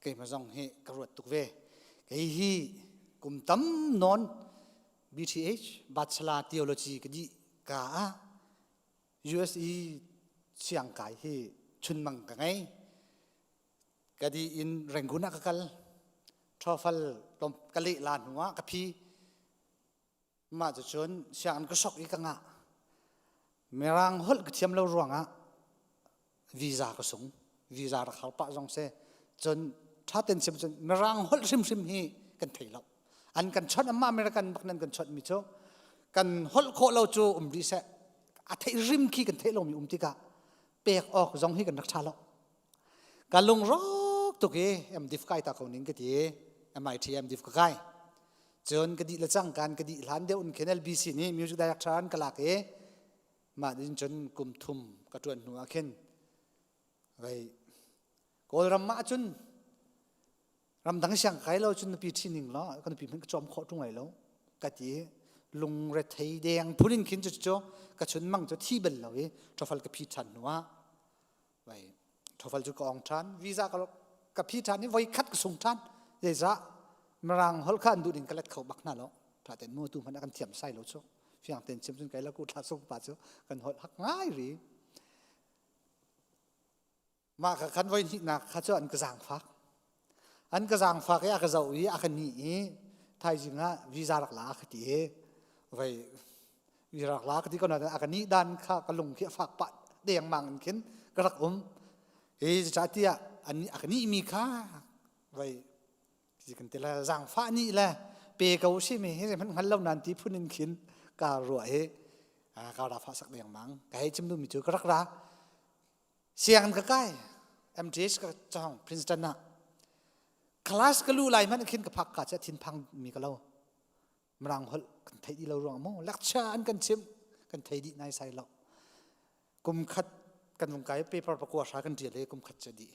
keimah zong hi ka ruat tuk ve. Kei hi kum tam nawn BTH Bachelor Theology ka dih ka ah US i siangkai hi chunmang ka ngei. Ka dih in Rangoon ah ka kal. Ṭhawfal ka leh la hnu ah ka phi. Mah cucun sianginn ka sok i ka ngah. Mirang holh ka thiam lo ruangah visa ka sung. Visa rak hal pah zong si. Cun ṭha ten chim cun Mirang holh hrimhrim hi kan thei lo. An kan chawnh amah American bak nan kan chawnh mi cu kan holh khawh lo cu um rih seh. A theih rim khi kan theih lomi um tikah pek awk zong hi kan rak ṭha lo. Ka lungrawk tuk i MDiv kai ta ko ning ka ti. MIT MDiv ka kai. Cun ka dih le cang kan ka dih hlan deuh in khin LBC nih music director an ka lak i mah din cun kum thum ka ṭuan hnu ah khin vei Kawlram ah cun ramdang siang kai lo cun nupi ṭhi ning law ka nupi hmanh ka cawm khawh ṭung lai lo ka ti lungrethei deng phun in khin cu cu ka chun mang cu thi bal lo i ṭhawfal ka phi ṭhan hnu ah vai ṭhawfal cu ka ong ṭhan visa ka ka phi ṭhan i voi khat ka sung ṭhan zeizah mirang holh kha an duh ding ka let kho bak hna lo ṭha ten mu tu hmanh a kan thiam sai lo cu fiang ten chim cun kai la ku thla sung pa cu kan holh hak ngai ri Mah kha khan voi hnihnak kha cu an ka zaangfak. An ka zaangfak i a ka zoh i a ka nih i thaizing ah visa rak la ka ti i voi visa rak la ka ti ko nain a ka nih dan kha ka lung khi a fak pah dengmang in khin ka rak um. Hi zeicahtiah a ka nihmi kha voi kan ti le zaangfah nih le pe ko si mi hi hmanh hngal lo nan ti phun in khin ka ruah hi ka ra fa sak dengmang ka hei chim duhmi cu ka rak ra Sianginn ka kai. MTH ka cawng Princeton ah. Class ka lu lai hmanh khin ka phak ka che thinphang mi ka lo. Mirang holh kan thei dih lo ruang maw lecture an kan chimh kan thei dih nai sai lo. Kum khat kan vung kai paper pakua hra kan tial i kum khat cu dih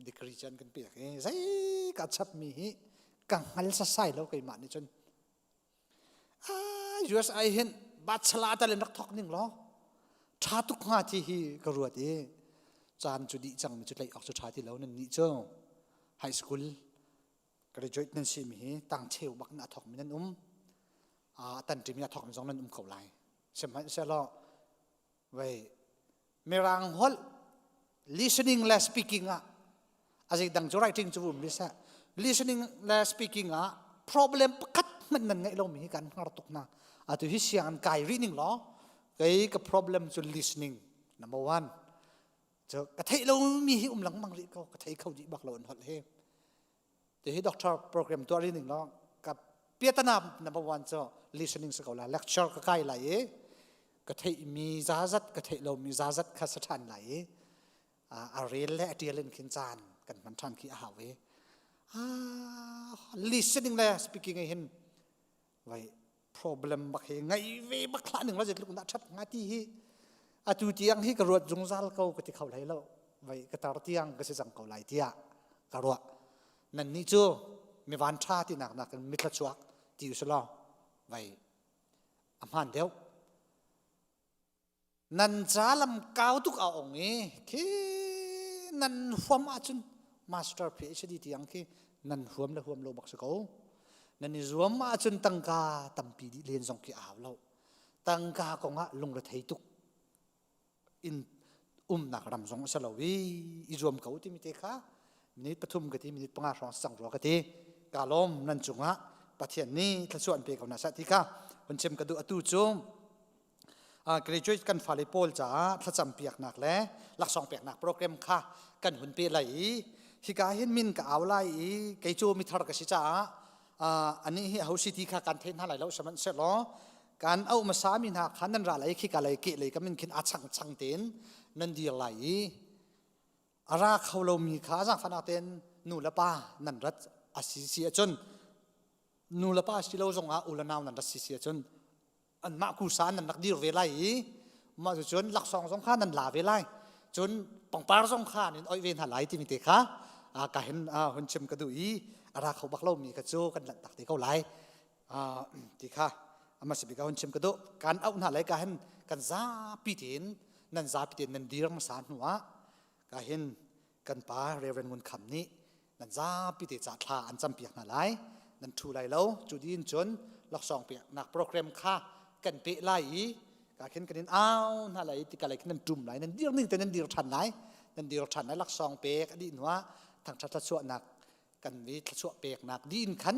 degree cu an kan pek i zei ka chap mi hi ka hngal sasai lo keimah nih cun US ai hin bachelor tal in rak thok ning law tha tuk hnga ti hi ka ruat i caan cu dih cang mi cu tlaih awk cu tha ti lo nan nih cu high school graduate nan si mi hi tang cheu bak in a thok mi nan um a tan ṭimi a thok mi zong nan um ko lai sihmanhsehlaw vei Mirang holh listening le speaking ah a zeidang cu writing cu um seh listening le speaking ah problem pakhat hmanh nan ngeih lomi hi kan hngar tuk hna atu hi siang an kai rih ning law kei ka problem cu listening number one cu ka theih lomi hi um lengmang rih ko ka thei kho dih bak lo an holh hi Ti hi doctor program tuah rih ning law ka piatana number one cu listening si ko la lecture ka kai lai i ka theihmi zazat ka theih lomi zazat kha sa ṭhan lai i a rel le a ṭial in khin caan kan hman ṭhan khi a hau i. Ah, listening le speaking hin vai problem bak hi ngai ve bak hlah ning la zeitluk dah ṭhat hnga ti hi atu tiang hi ka ruat zungzal ko ka ti kho hlei lo vai ka tar tiang ka si cang ko lai tiah ka ruah nan nih cu mi van ṭha ti nak nakin mi thluachuak ti usulaw vai a hmaan deuh Nan ca lam kau tuk a ong i khi nan huam ahcun master PhD tiang khi nan huam le huam lo bak si ko. Nan i zuam ahcun tangka tampi dih len zong khi a hau lo. Tangka kong ah lungrethei tuk in umnak ram zong a si lo i i zuam ko timi te kha minute pathum ka ti minute panga hrawng sang rua ka ti ka lawm nan cungah Pathian nih thluachuah an pe ko hna seh ti kha hun chim ka duh atu cu Graduate kan fale pawl caah thlacam piaknak le laksawng peknak program kha kan hun pe lai i hika hin min ka au lai i kei cu mithar ka si caah anih hi aho si ti kha kan thei hna lai lo sihmanhsehlaw kan auh hmasa mi hna kha nan ra lai khi ka lei ke lei ka min khin a chang chang tein nan dir lai i a ra kho lomi kha zaangfahnak tein nu le pa nan rat a si si ahcun nu le pa si lo zongah u le nau nan rat si si ahcun anmah kusa nan rak dir ve lai i mah cun laksawng zong kha nan la ve lai cun pangpar zong kha nan oih ve hna lai timi te kha ka hin hun chim ka duh i a ra kho bak lomi kha cu kan lanh tak te ko lai ti kha ama si bik hun chim ka duh kan auh hna lai ka hin kan zapi tein nan zapi tein nan dir hmasa hnu ah ka hin kan pa Reverend Ngun Kham nih nan zapi te ca thla an campiak hna lai nan thu lai lo cu din cun laksawng peknak program kha kan peh lai i ka khin kan in au hna lai ti ka lai khin nan tum lai nan dir ning te nan dir than lai nan dir than lai laksawng pek a dih hnuah thangthat thlachuahnak kan mi thluachuah peknak din khan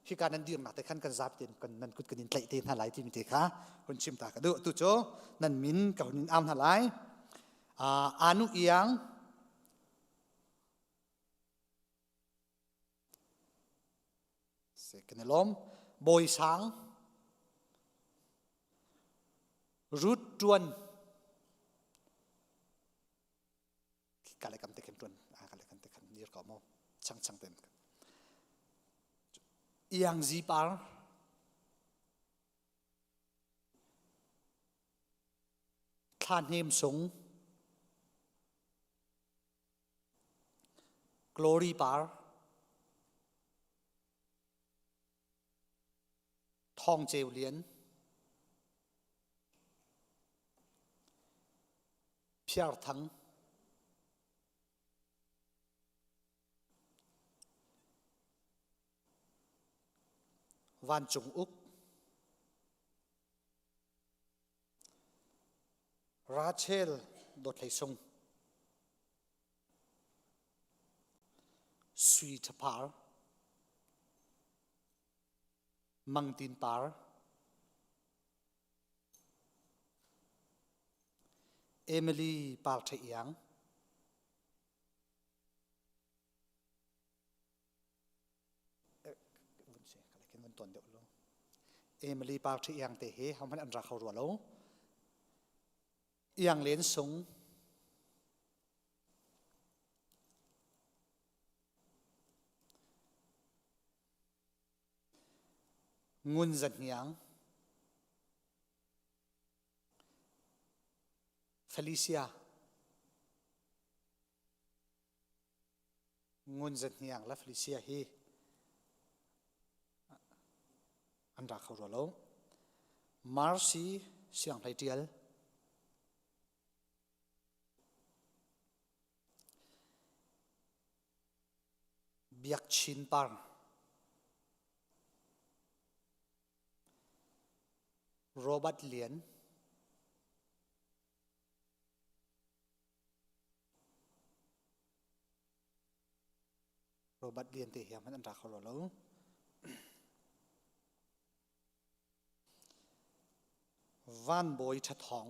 hika nan dirnak te khan kan zap ten kan nan kut kan in tlaih te hna lai timi te kha hun chim ta ka duh tu cu nan min ka hun in au hna lai anu iang Se kan i lawm. Bawi Sang Ruth Tuan kale kam te khan tuan kale kam te khan dir ko mo chang chang ten Iang Zi Par Thla Hnem Sung Glory Par Thawng Ceu Lian Phiar Thang Vancung Uk Rachel Dawthlei Sung Sui Ṭhapar Mang Tin Par Emily Par Ṭha Iang Emily Par Ṭha Iang te hi hohmanh an ra kho rua lo. Iang Len Sung Ngun Za Hniang Felicia Ngun Za Hniang le Felicia hi an ra kho rua lo. Marcy Sianghlei Ṭial Biak Chin Par Robert Lian Robert Lian te hiam an ra kho lo lo. Van Bawi Ṭha Thawng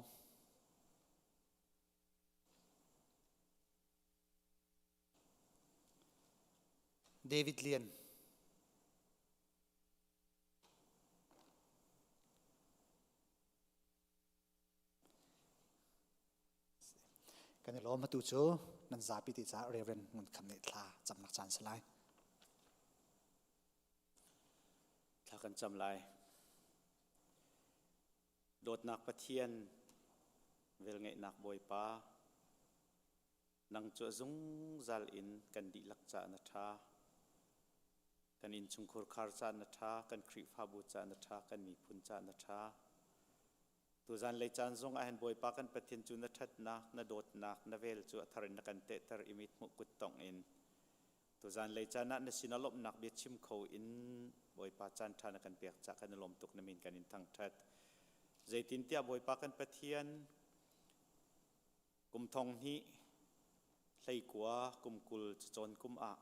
David Lian Kan i lawm atu cu nan zapi te caah Reverend Ngun Kham nih thla camnak caan si lai. Thla kan cam lai. Dawtnak Pathian, velngeihnak Bawipa, nang cu a zungzal in kan dihlak caah na ṭha. Kan innchungkhur khar caah na ṭha, kan Khrihfabu caah na ṭha, kan miphun caah na ṭha. Tuzan lei caan zong ah hin Bawipa kan Pathian cu na ṭhatnak, na dawtnak, na vel cu a thar in na kan tehter i mithmuh kuttongh in tuzan lei caan ah na sin ah lawmhnak bia chim kho in Bawipa caan ṭha na kan pek caah kan i lawm tuk na min kan in thangṭhat. Zeitintiah Bawipa kan Pathian kum thong hnih hleikua kum 20 cacawn kum ah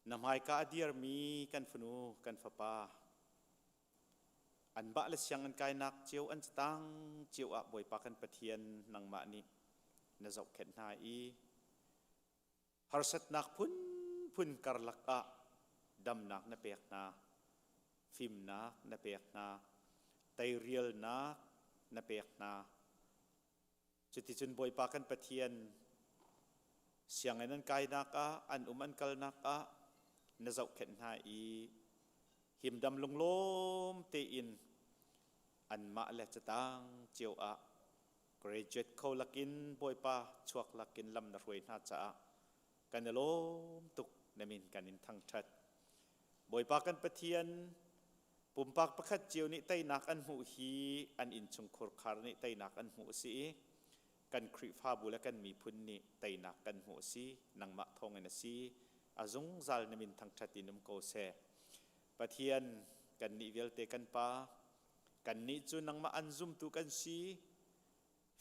na hmaika a dirmi kan fanu kan fapa An bah le sianginn kainak cio an catang cio ah Bawipa kan Pathian nangmah nih na zohkhenh hna i harsatnak phunphun karlak ah damnak na pek hna, fimnak na pek hna, teirialnak na pek hna. Cuticun Bawipa kan Pathian sianginn an kainak ah, an um an kalnak ah na zohkhenh hna i himdam lunglawm tein anmah le catang cio ah graduate kho lakin Bawipa chuak lakin lam na hruai hna caah kan i lawm tuk na min kan in thangṭhat. Bawipa kan Pathian pumpak pakhat cio nih teinak an hmuh hi an innchungkhur khar nih teinak an hmuh a si i kan Khrihfabu le kan miphun nih teinak kan hmuh a si nangmah thawngin a si a zungzal na min thangṭhat in um ko seh. Pathian kannih vialte kan Pa kannih cu nangmah an zumtu kan si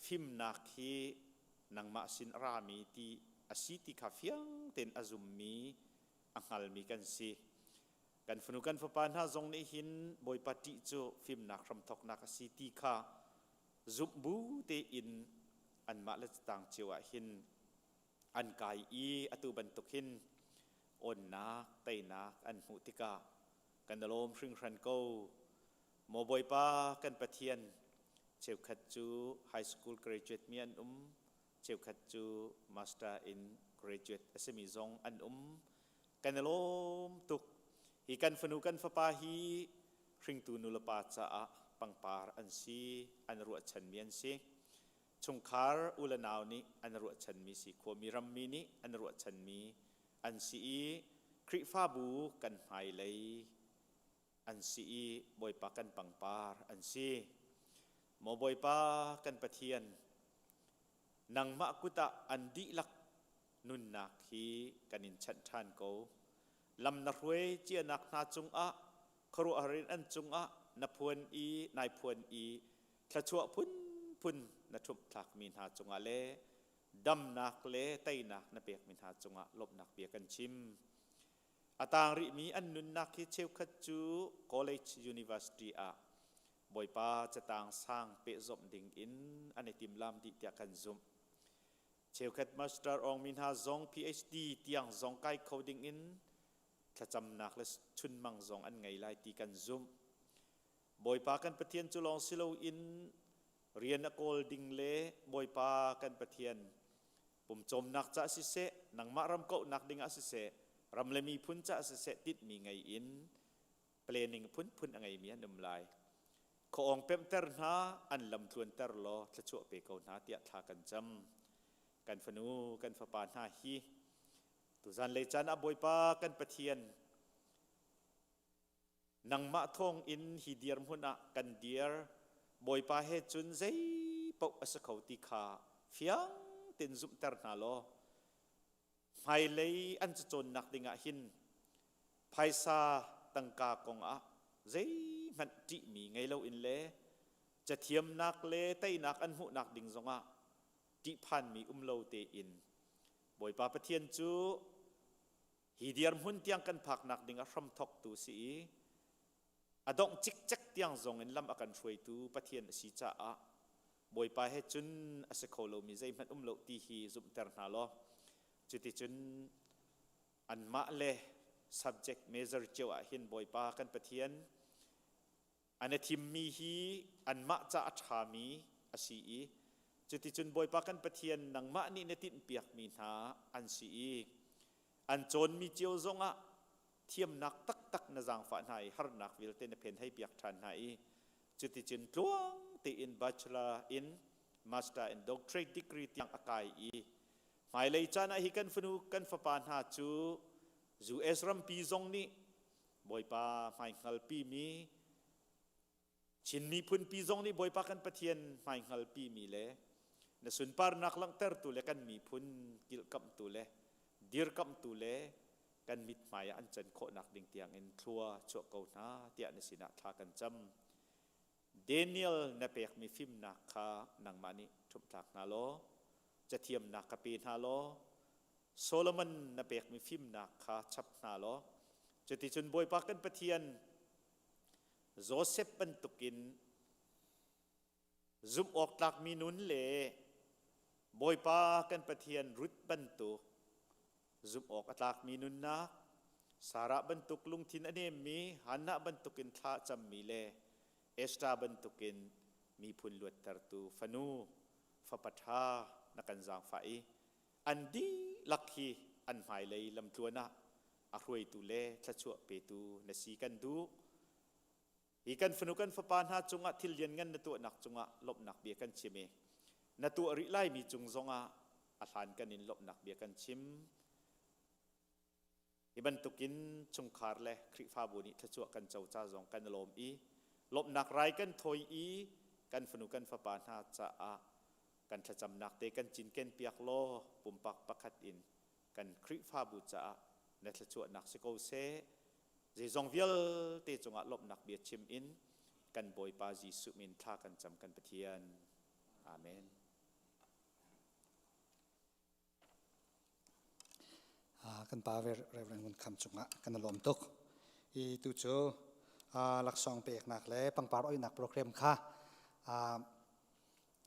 fimnak hi nangmah sin a rami ti a si ti kha fiang tein a zummi a hngalmi kan si. Kan fanu kan fapa hna zong nih hin Bawipa ṭih cu fimnak hramthawknak a si ti kha zumh bu tein anmah le catang cio ah hin an kai i atu bantuk hin awnnak teinak an hmuh tikah kan i lawm hringhran ko. Maw Bawipa kan Pathian, cheukhat cu high school graduate mi an um, cheukhat cu master in graduate a simi zong an um. Kan i lawm tuk. Hi kan fanu kan fapa hi hringtu nulepa caah pangpar an si, an ruahchanmi an si. Chungkhar u le nau nih an ruahchanmi si, khuami rammi nih an ruahchanmi an si i Khrihfabu kan hmailei an si i Bawipa kan pangpar an si. Maw Bawipa kan Pathian, nangmah kut ah an dihlak nunnak hi kan in chanh ṭhan ko. Lam na hruai cianak hna cungah khuaruahhar in an cungah na phuan i nai phuan i thluachuah phunphun na ṭhumh thlakmi hna cungah le damnak le teinak na pekmi hna cungah lawmhnak bia kan chim. A tang rihmi an nunnak hi cheukhat cu college university ah Bawipa catang sang pehzawmh ding in an i timlam dih tiah kan zumh. Cheukhat master awngmi hna zong PhD tiang zong kai kho ding in thlacamnak le chunmang zong an ngei lai ti kan zumh. Bawipa kan Pathian cu lawng si loin rian a kawl ding le Bawipa kan Pathian pumcawmnak caah siseh, nangmah ram kauhnak ding ah siseh, ram le miphun caah siseh tinhmi ngei in planning phunphun a ngeimi an um lai. Khuaawng pemhter hna, an lam tluanter law thluachuah pe ko hna tiah thla kan cam. Kan fanu, kan fapa hna hi tuzan lei caan ah Bawipa kan Pathian Nangmah thawng in hi dirhmun ah kan dir. Bawipa he cun zei paoh a si kho ti kha fiang tein zumhter hna law hmailei an cacawnnak dingah hin phaisa tangka kong ah zeihmanh ṭihmi ngei loin le cathiamnak le teinak an hmuhnak ding zongah ṭihphanmi um lo tein Bawipa Pathian cu Hi dirhmun tiang kan phaknak ding a hramthawktu si i a dongh cikcek tiang zong in lam a kan hruaitu Pathian a si caah Bawipa he cun a si kho lomi zeihmanh um lo ti hi zumhter hna law cuticun anmah le subject major cio ah hin Bawipa kan Pathian An i thimmi hi anmah ca a ṭhami a si i cuticun Bawipa kan Pathian nangmah nih na tinhpiakmi hna an si i an cawnmi cio zongah Thiamnak taktak na zaangfah hna i harnak vialte na phen hei piak ṭhan hna i cuticun tluang tein bachelor in master and doctorate degree tiang a kai i hmailei caan ah hi kan fanu kan fapa hna cu US rampi zong nih Bawipa hmaihngalpi mi Chin miphunpi zong nih Bawipa kan Pathian hmaihngalpi mi le na sunparnak langhtertu le kan miphun kilhkamhtu le dirkamhtu le kan mithmai ah an can khawhnak ding tiangin thlua chuah ko hna tiah na sinah thla kan cam. Daniel na pekmi fimnak kha nangmah nih ṭhumhtlak hna law cathiamnak ka pe hna law Solomon na pekmi fimnak kha chap hna law cuticun Bawipa kan Pathian Josef bantukin zumh awk tlakmi nun le Bawipa kan Pathian Ruth bantuk zumh awk a tlakmi nunnak, Sarah bantuk lungthin a nemmi, Hannah bantukin thla a cammi le Esther bantukin miphun luattertu fanu, fapa ṭha na kan zaangfah i an dihlak hi an hmailei lamtluan ah a hruaitu le thluachuah petu na si kan duh. Hi kan fanu kan fapa hna cungah thil lianngan na tuahnak cungah lawmhnak bia kan chim i na tuah rih laimi cung zongah a hlan kan in lawmhnak bia kan chim. Hi bantukin chungkhar le Khrihfabu nih thluachuah kan co ca zong kan i lawm i lawmhnak rai kan thawi i kan fanu kan fapa hna caah kan thlacamnak te kan cinken piak law pumpak pakhat in kan Khrihfabu caah na thluachuahnak si ko seh. Zeizong vialte cungah lawmhnak bia chim in kan Bawipa Jesuh min thla kan cam kan Pathian. Amen. Kan pa Reverend Ngun Kham cungah kan i lawm tuk. I tu cu laksawng peknak le pangpar oihnak program kha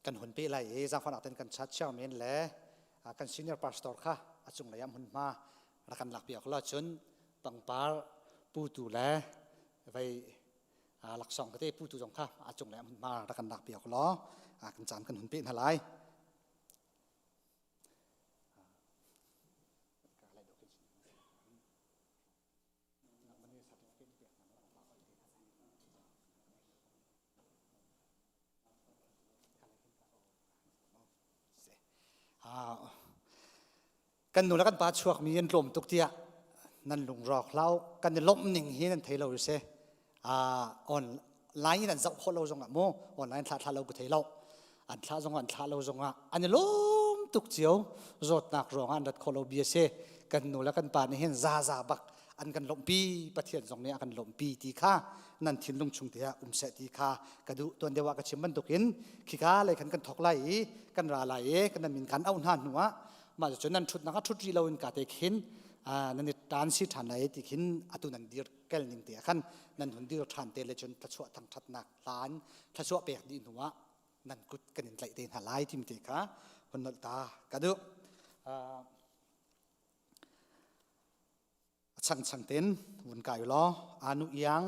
kan hun pe lai i zaangfahnak ten kan chat chairman le kan senior pastor kha a cunglei ah hmunhma rak kan lak piak la cun pangpar putu le vei laksawng tete putu zong kha a cunglei ah hmunhma rak kan lak piak law kan caan kan hun pe hna lai. Kan nu le kan pa chuakmi an tlawm tuk tiah nan lungrawk hlau kan i lawmh ning hi nan thei lo si online in an zoh khawh lo zongah mu online thlah thlah lo ka thei lo an thlah zongah an thlah lo zongah an i lawm tuk cio zawtnak ruangah an rat khawh lo bia si kan nu le kan pa nih hin za za bak an kan lawmhpi pathian zong nih a kan lawmhpi ti kha nan thinlung chung te ah um seh ti kha ka duh tuan deuh ah ka chim bantukin khika lei khan kan thok lai i kan ra lai i kan min kan auh hna hnu ah mah cu nan thutnak ah thut rih lo in ka te khin nan i tan si ṭhan lai ti khin atu nan dir kel ning te ah khan nan hun dir ṭhan te le cun thluachuah thangṭhatnak hlan thluachuah pek dih hnu ah nan kut kan in tlaih te hna lai tim te kha hun nolh ta ka duh. A changchang ten vun kai law anu iang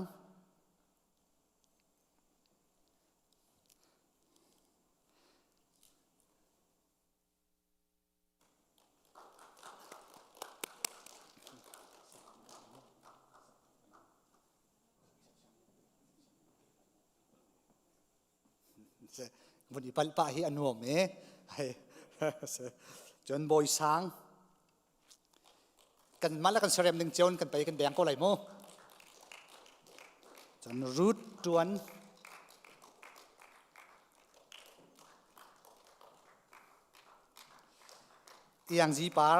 Vun i palh pah hi a nuam e. Cun Bawi Sang kan mah le kan serem ning cio in kan pei kan beng ko lai mu. Cun Ruth Tuan Iang Zi Par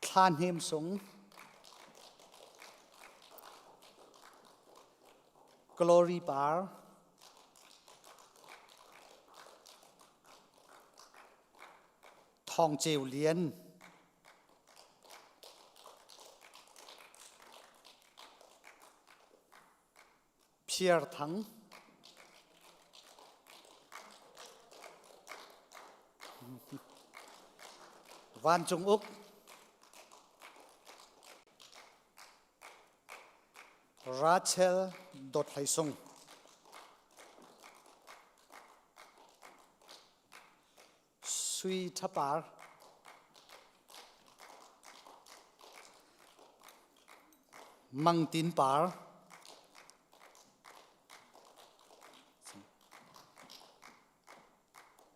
Thla Hnem Sung Glory Par Thawng Ceu Lian Phiar Thang Vancung Uk Rachel Dawt Hlei Sung Sui Ṭhapar. Mang Tin Par.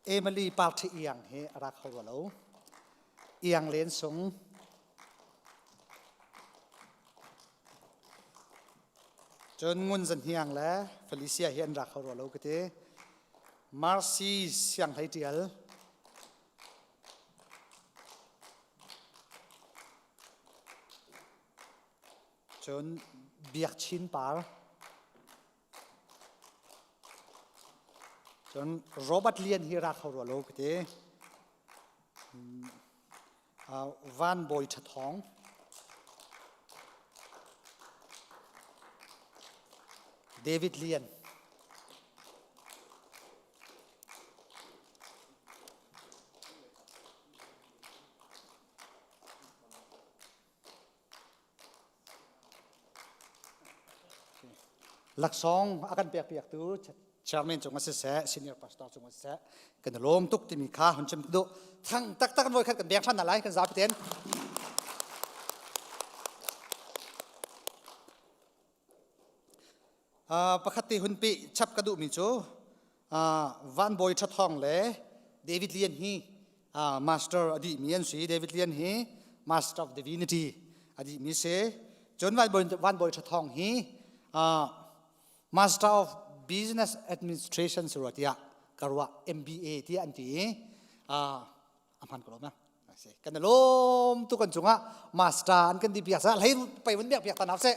Emily Party Iang hi a ra kho rua lo. Iang Len Sung. Cun Ngun Zan Hiang le Felicia hi an ra kho rua lo ka ti. Marcy Siang Hlei Tial. Cun Biak Chin Par. Cun Robert Lian hi ra kho rua lo ka ti. Van Bawi Ṭha Thawng. David Lian. Laksawng a kan pekpiaktu chairman cung ah siseh, senior pastor cung ah siseh, kan i lawm tuk timi kha hun chim duh. Thang taktak kan voi khat kan beng ṭhan hna lai, kan zapi ten. Pakhat te hun pi chap ka duhmi cu Van Bawi Ṭha Thawng le David Lian hi master a dihmi an si. David Lian hi Master of Divinity a dihmi si. Cun Van Bawi, Van Bawi Ṭha Thawng hi Master of Business Administration si rua tiah ka ruah MBA tiah an ti i a hman ko lo ma kan lawm tu kan cungah master an kan di piak sa hlei pai vun biak piak ta se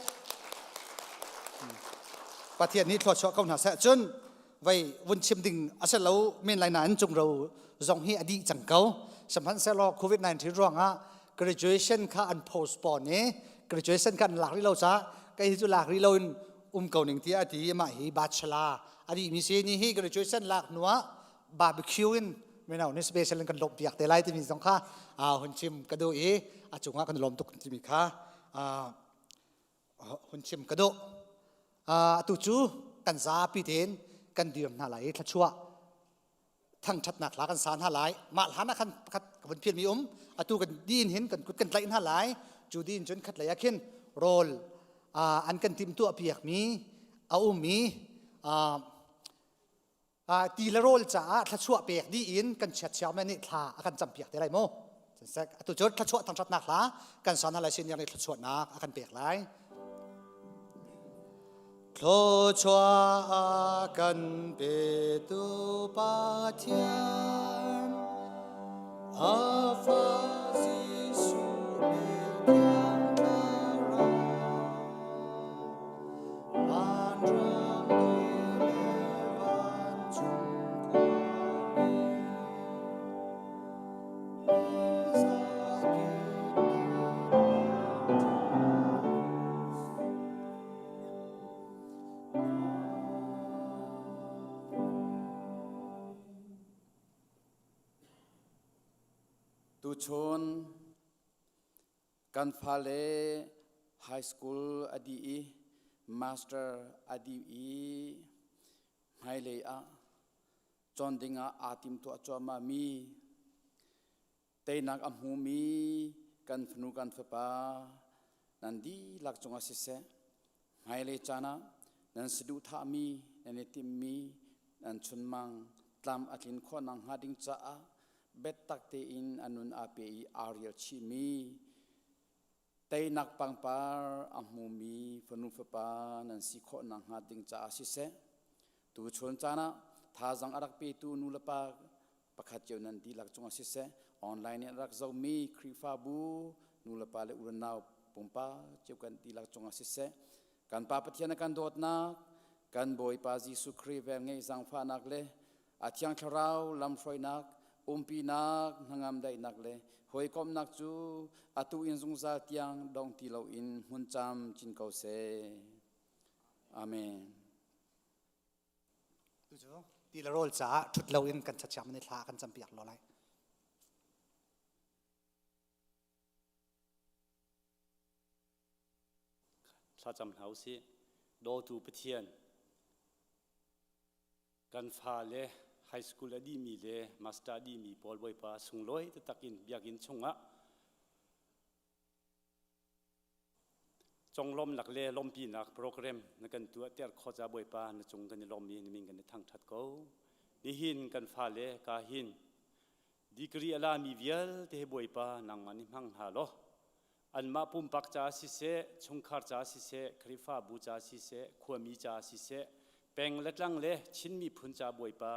pathian nih thluachuah ko hna seh cun vei vun chim ding a se lo men lai nain cung ro zong hi a dih cang ko sihmanhsehlaw covid 19 ruangah graduation kha an postpone i graduation kha an lak rih lo ca kei hi cu lak rih lo in um ko ning tiah a ti mah hi bachelor a dih mi si ni hi graduation lak hnuah barbecue in mino nih special in kan lawmh piak te lai timi zong kha hun chim ka duh i a cungah kan lawm tuk timi kha hun chim ka duh. Atu cu kan zapi tein kan dir hna lai i thluachuah thangṭhatnak hla kan sa hna lai. Mah hlan ah khan pakhat ka vun phialmi um. Atu kan din hin kan kut kan tlaih hna lai. Cu din cun khat lei ah khin rawl an kan timhtuah piakmi a um i ti le rawl caah thluachuah pek dih in kan chiatchiam nih thla a kan campiak te lai mu atu cu thluachuah thangṭhatnak hla kan san lai senior nih thluachuahnak a kan pek lai Thluachuah a kan petu Pathian a fa Jesuh le Thiang Thlarau Vanram ti le vancung khuami, zakip Tuchun Kan fale high school a dih i master a dih i hmailei ah cawn dingah aa timtuah cuahmah mi teinak a hmumi kan fanu kan fapa nan dihlak cungah siseh hmailei caan ah nan saduhthahmi nan i timhmi nan chunmang tlam a tlin khawh nakhnga ding caah biatak tein a nun aa pe i aa rial chihmi teinak pangpar a hmumi fanu fapa nan si khawh nakhnga ding caah siseh tuchun caan ah thazaang a rak petu nu le pa pakhat cio nan dihlak cungah siseh online in a rak zohmi Khrihfabu nu le pa le u le nau pumpak cio kan dihlak cungah siseh kan Pa Pathian a kan dawtnak kan Bawipa Jesuh Khrih velngeih zaangfahnak le A Thiang Thlarau lamhruainak, umpinak, hnangam daihnak le hawikomhnak cu atu in zungzal tiang dong ti loin hmun cam cin ko seh. Amen. Tu cu ti le rawl caah ṭhut loin kan chachiam ni thla kan campiak lo lai. Thlacam hna usih. Dawtu Pathian, Kan fale high school a dihmi le master a dihmi pawl Bawipa sunglawi taktak in biakinn chungah Conglawmnak le lawmhpinak program na kan tuah ter khawh ca Bawipa na cung kan i lawm i na min kan i thangthat ko. Nihin kan fale ka hin degree a lami vialte he Bawipa nangmah nih hmang hna law anmah pumpak ca siseh, chungkhar ca siseh, Khrihfabu ca siseh, khuami ca siseh, peng le tlang le Chin miphun ca Bawipa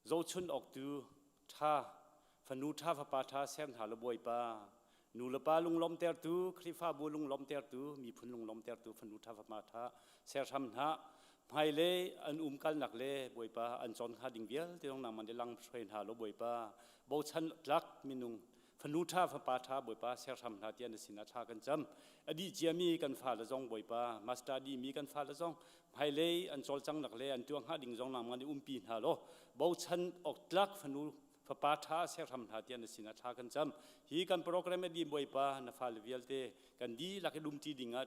Zohchun awk tu ṭha, fanu ṭha fapa ṭha ser hna law Bawipa, nu le pa lunglawmhtertu, Khrihfabu lunglawmhtertu, miphun lunglawmhtertu fanu ṭha fapa ṭha ser hram hna. Hmailei an umkalnak le Bawipa an cawn hnga ding vialte zong nangmah nih lang hruai hna law Bawipa, bochan tlak minung fanu ṭha fapa ṭha Bawipa ser hram hna tiah na sinah thla kan cam. A dih ciami kan fale zong Bawipa, master dihmi kan fale zong hmailei an cawlcanghnak le an tuah hnga ding zong nangmah nih umpi hna law bochan awk tlak fanu fapa ṭha ser hram hna tiah na sinah thla kan cam. Hi kan program a dih Bawipa na fale vialte kan dihlak i dumṭi dingah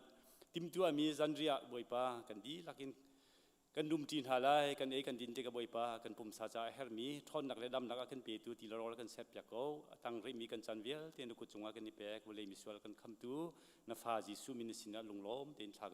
timhtuahmi zanriah Bawipa kan dihlak in kan dumṭi hna lai kan ei kan din tik ah Bawipa kan pumsa caah a herhmi ṭhawnnak le damnak a kan petu ti le rawl kan serpiak ko a tang rihmi kan caan vialte na kut cungah kan i pek vawlei misual kan khamtu na fa Jesuh min na sinah lunglawm tein thla kan.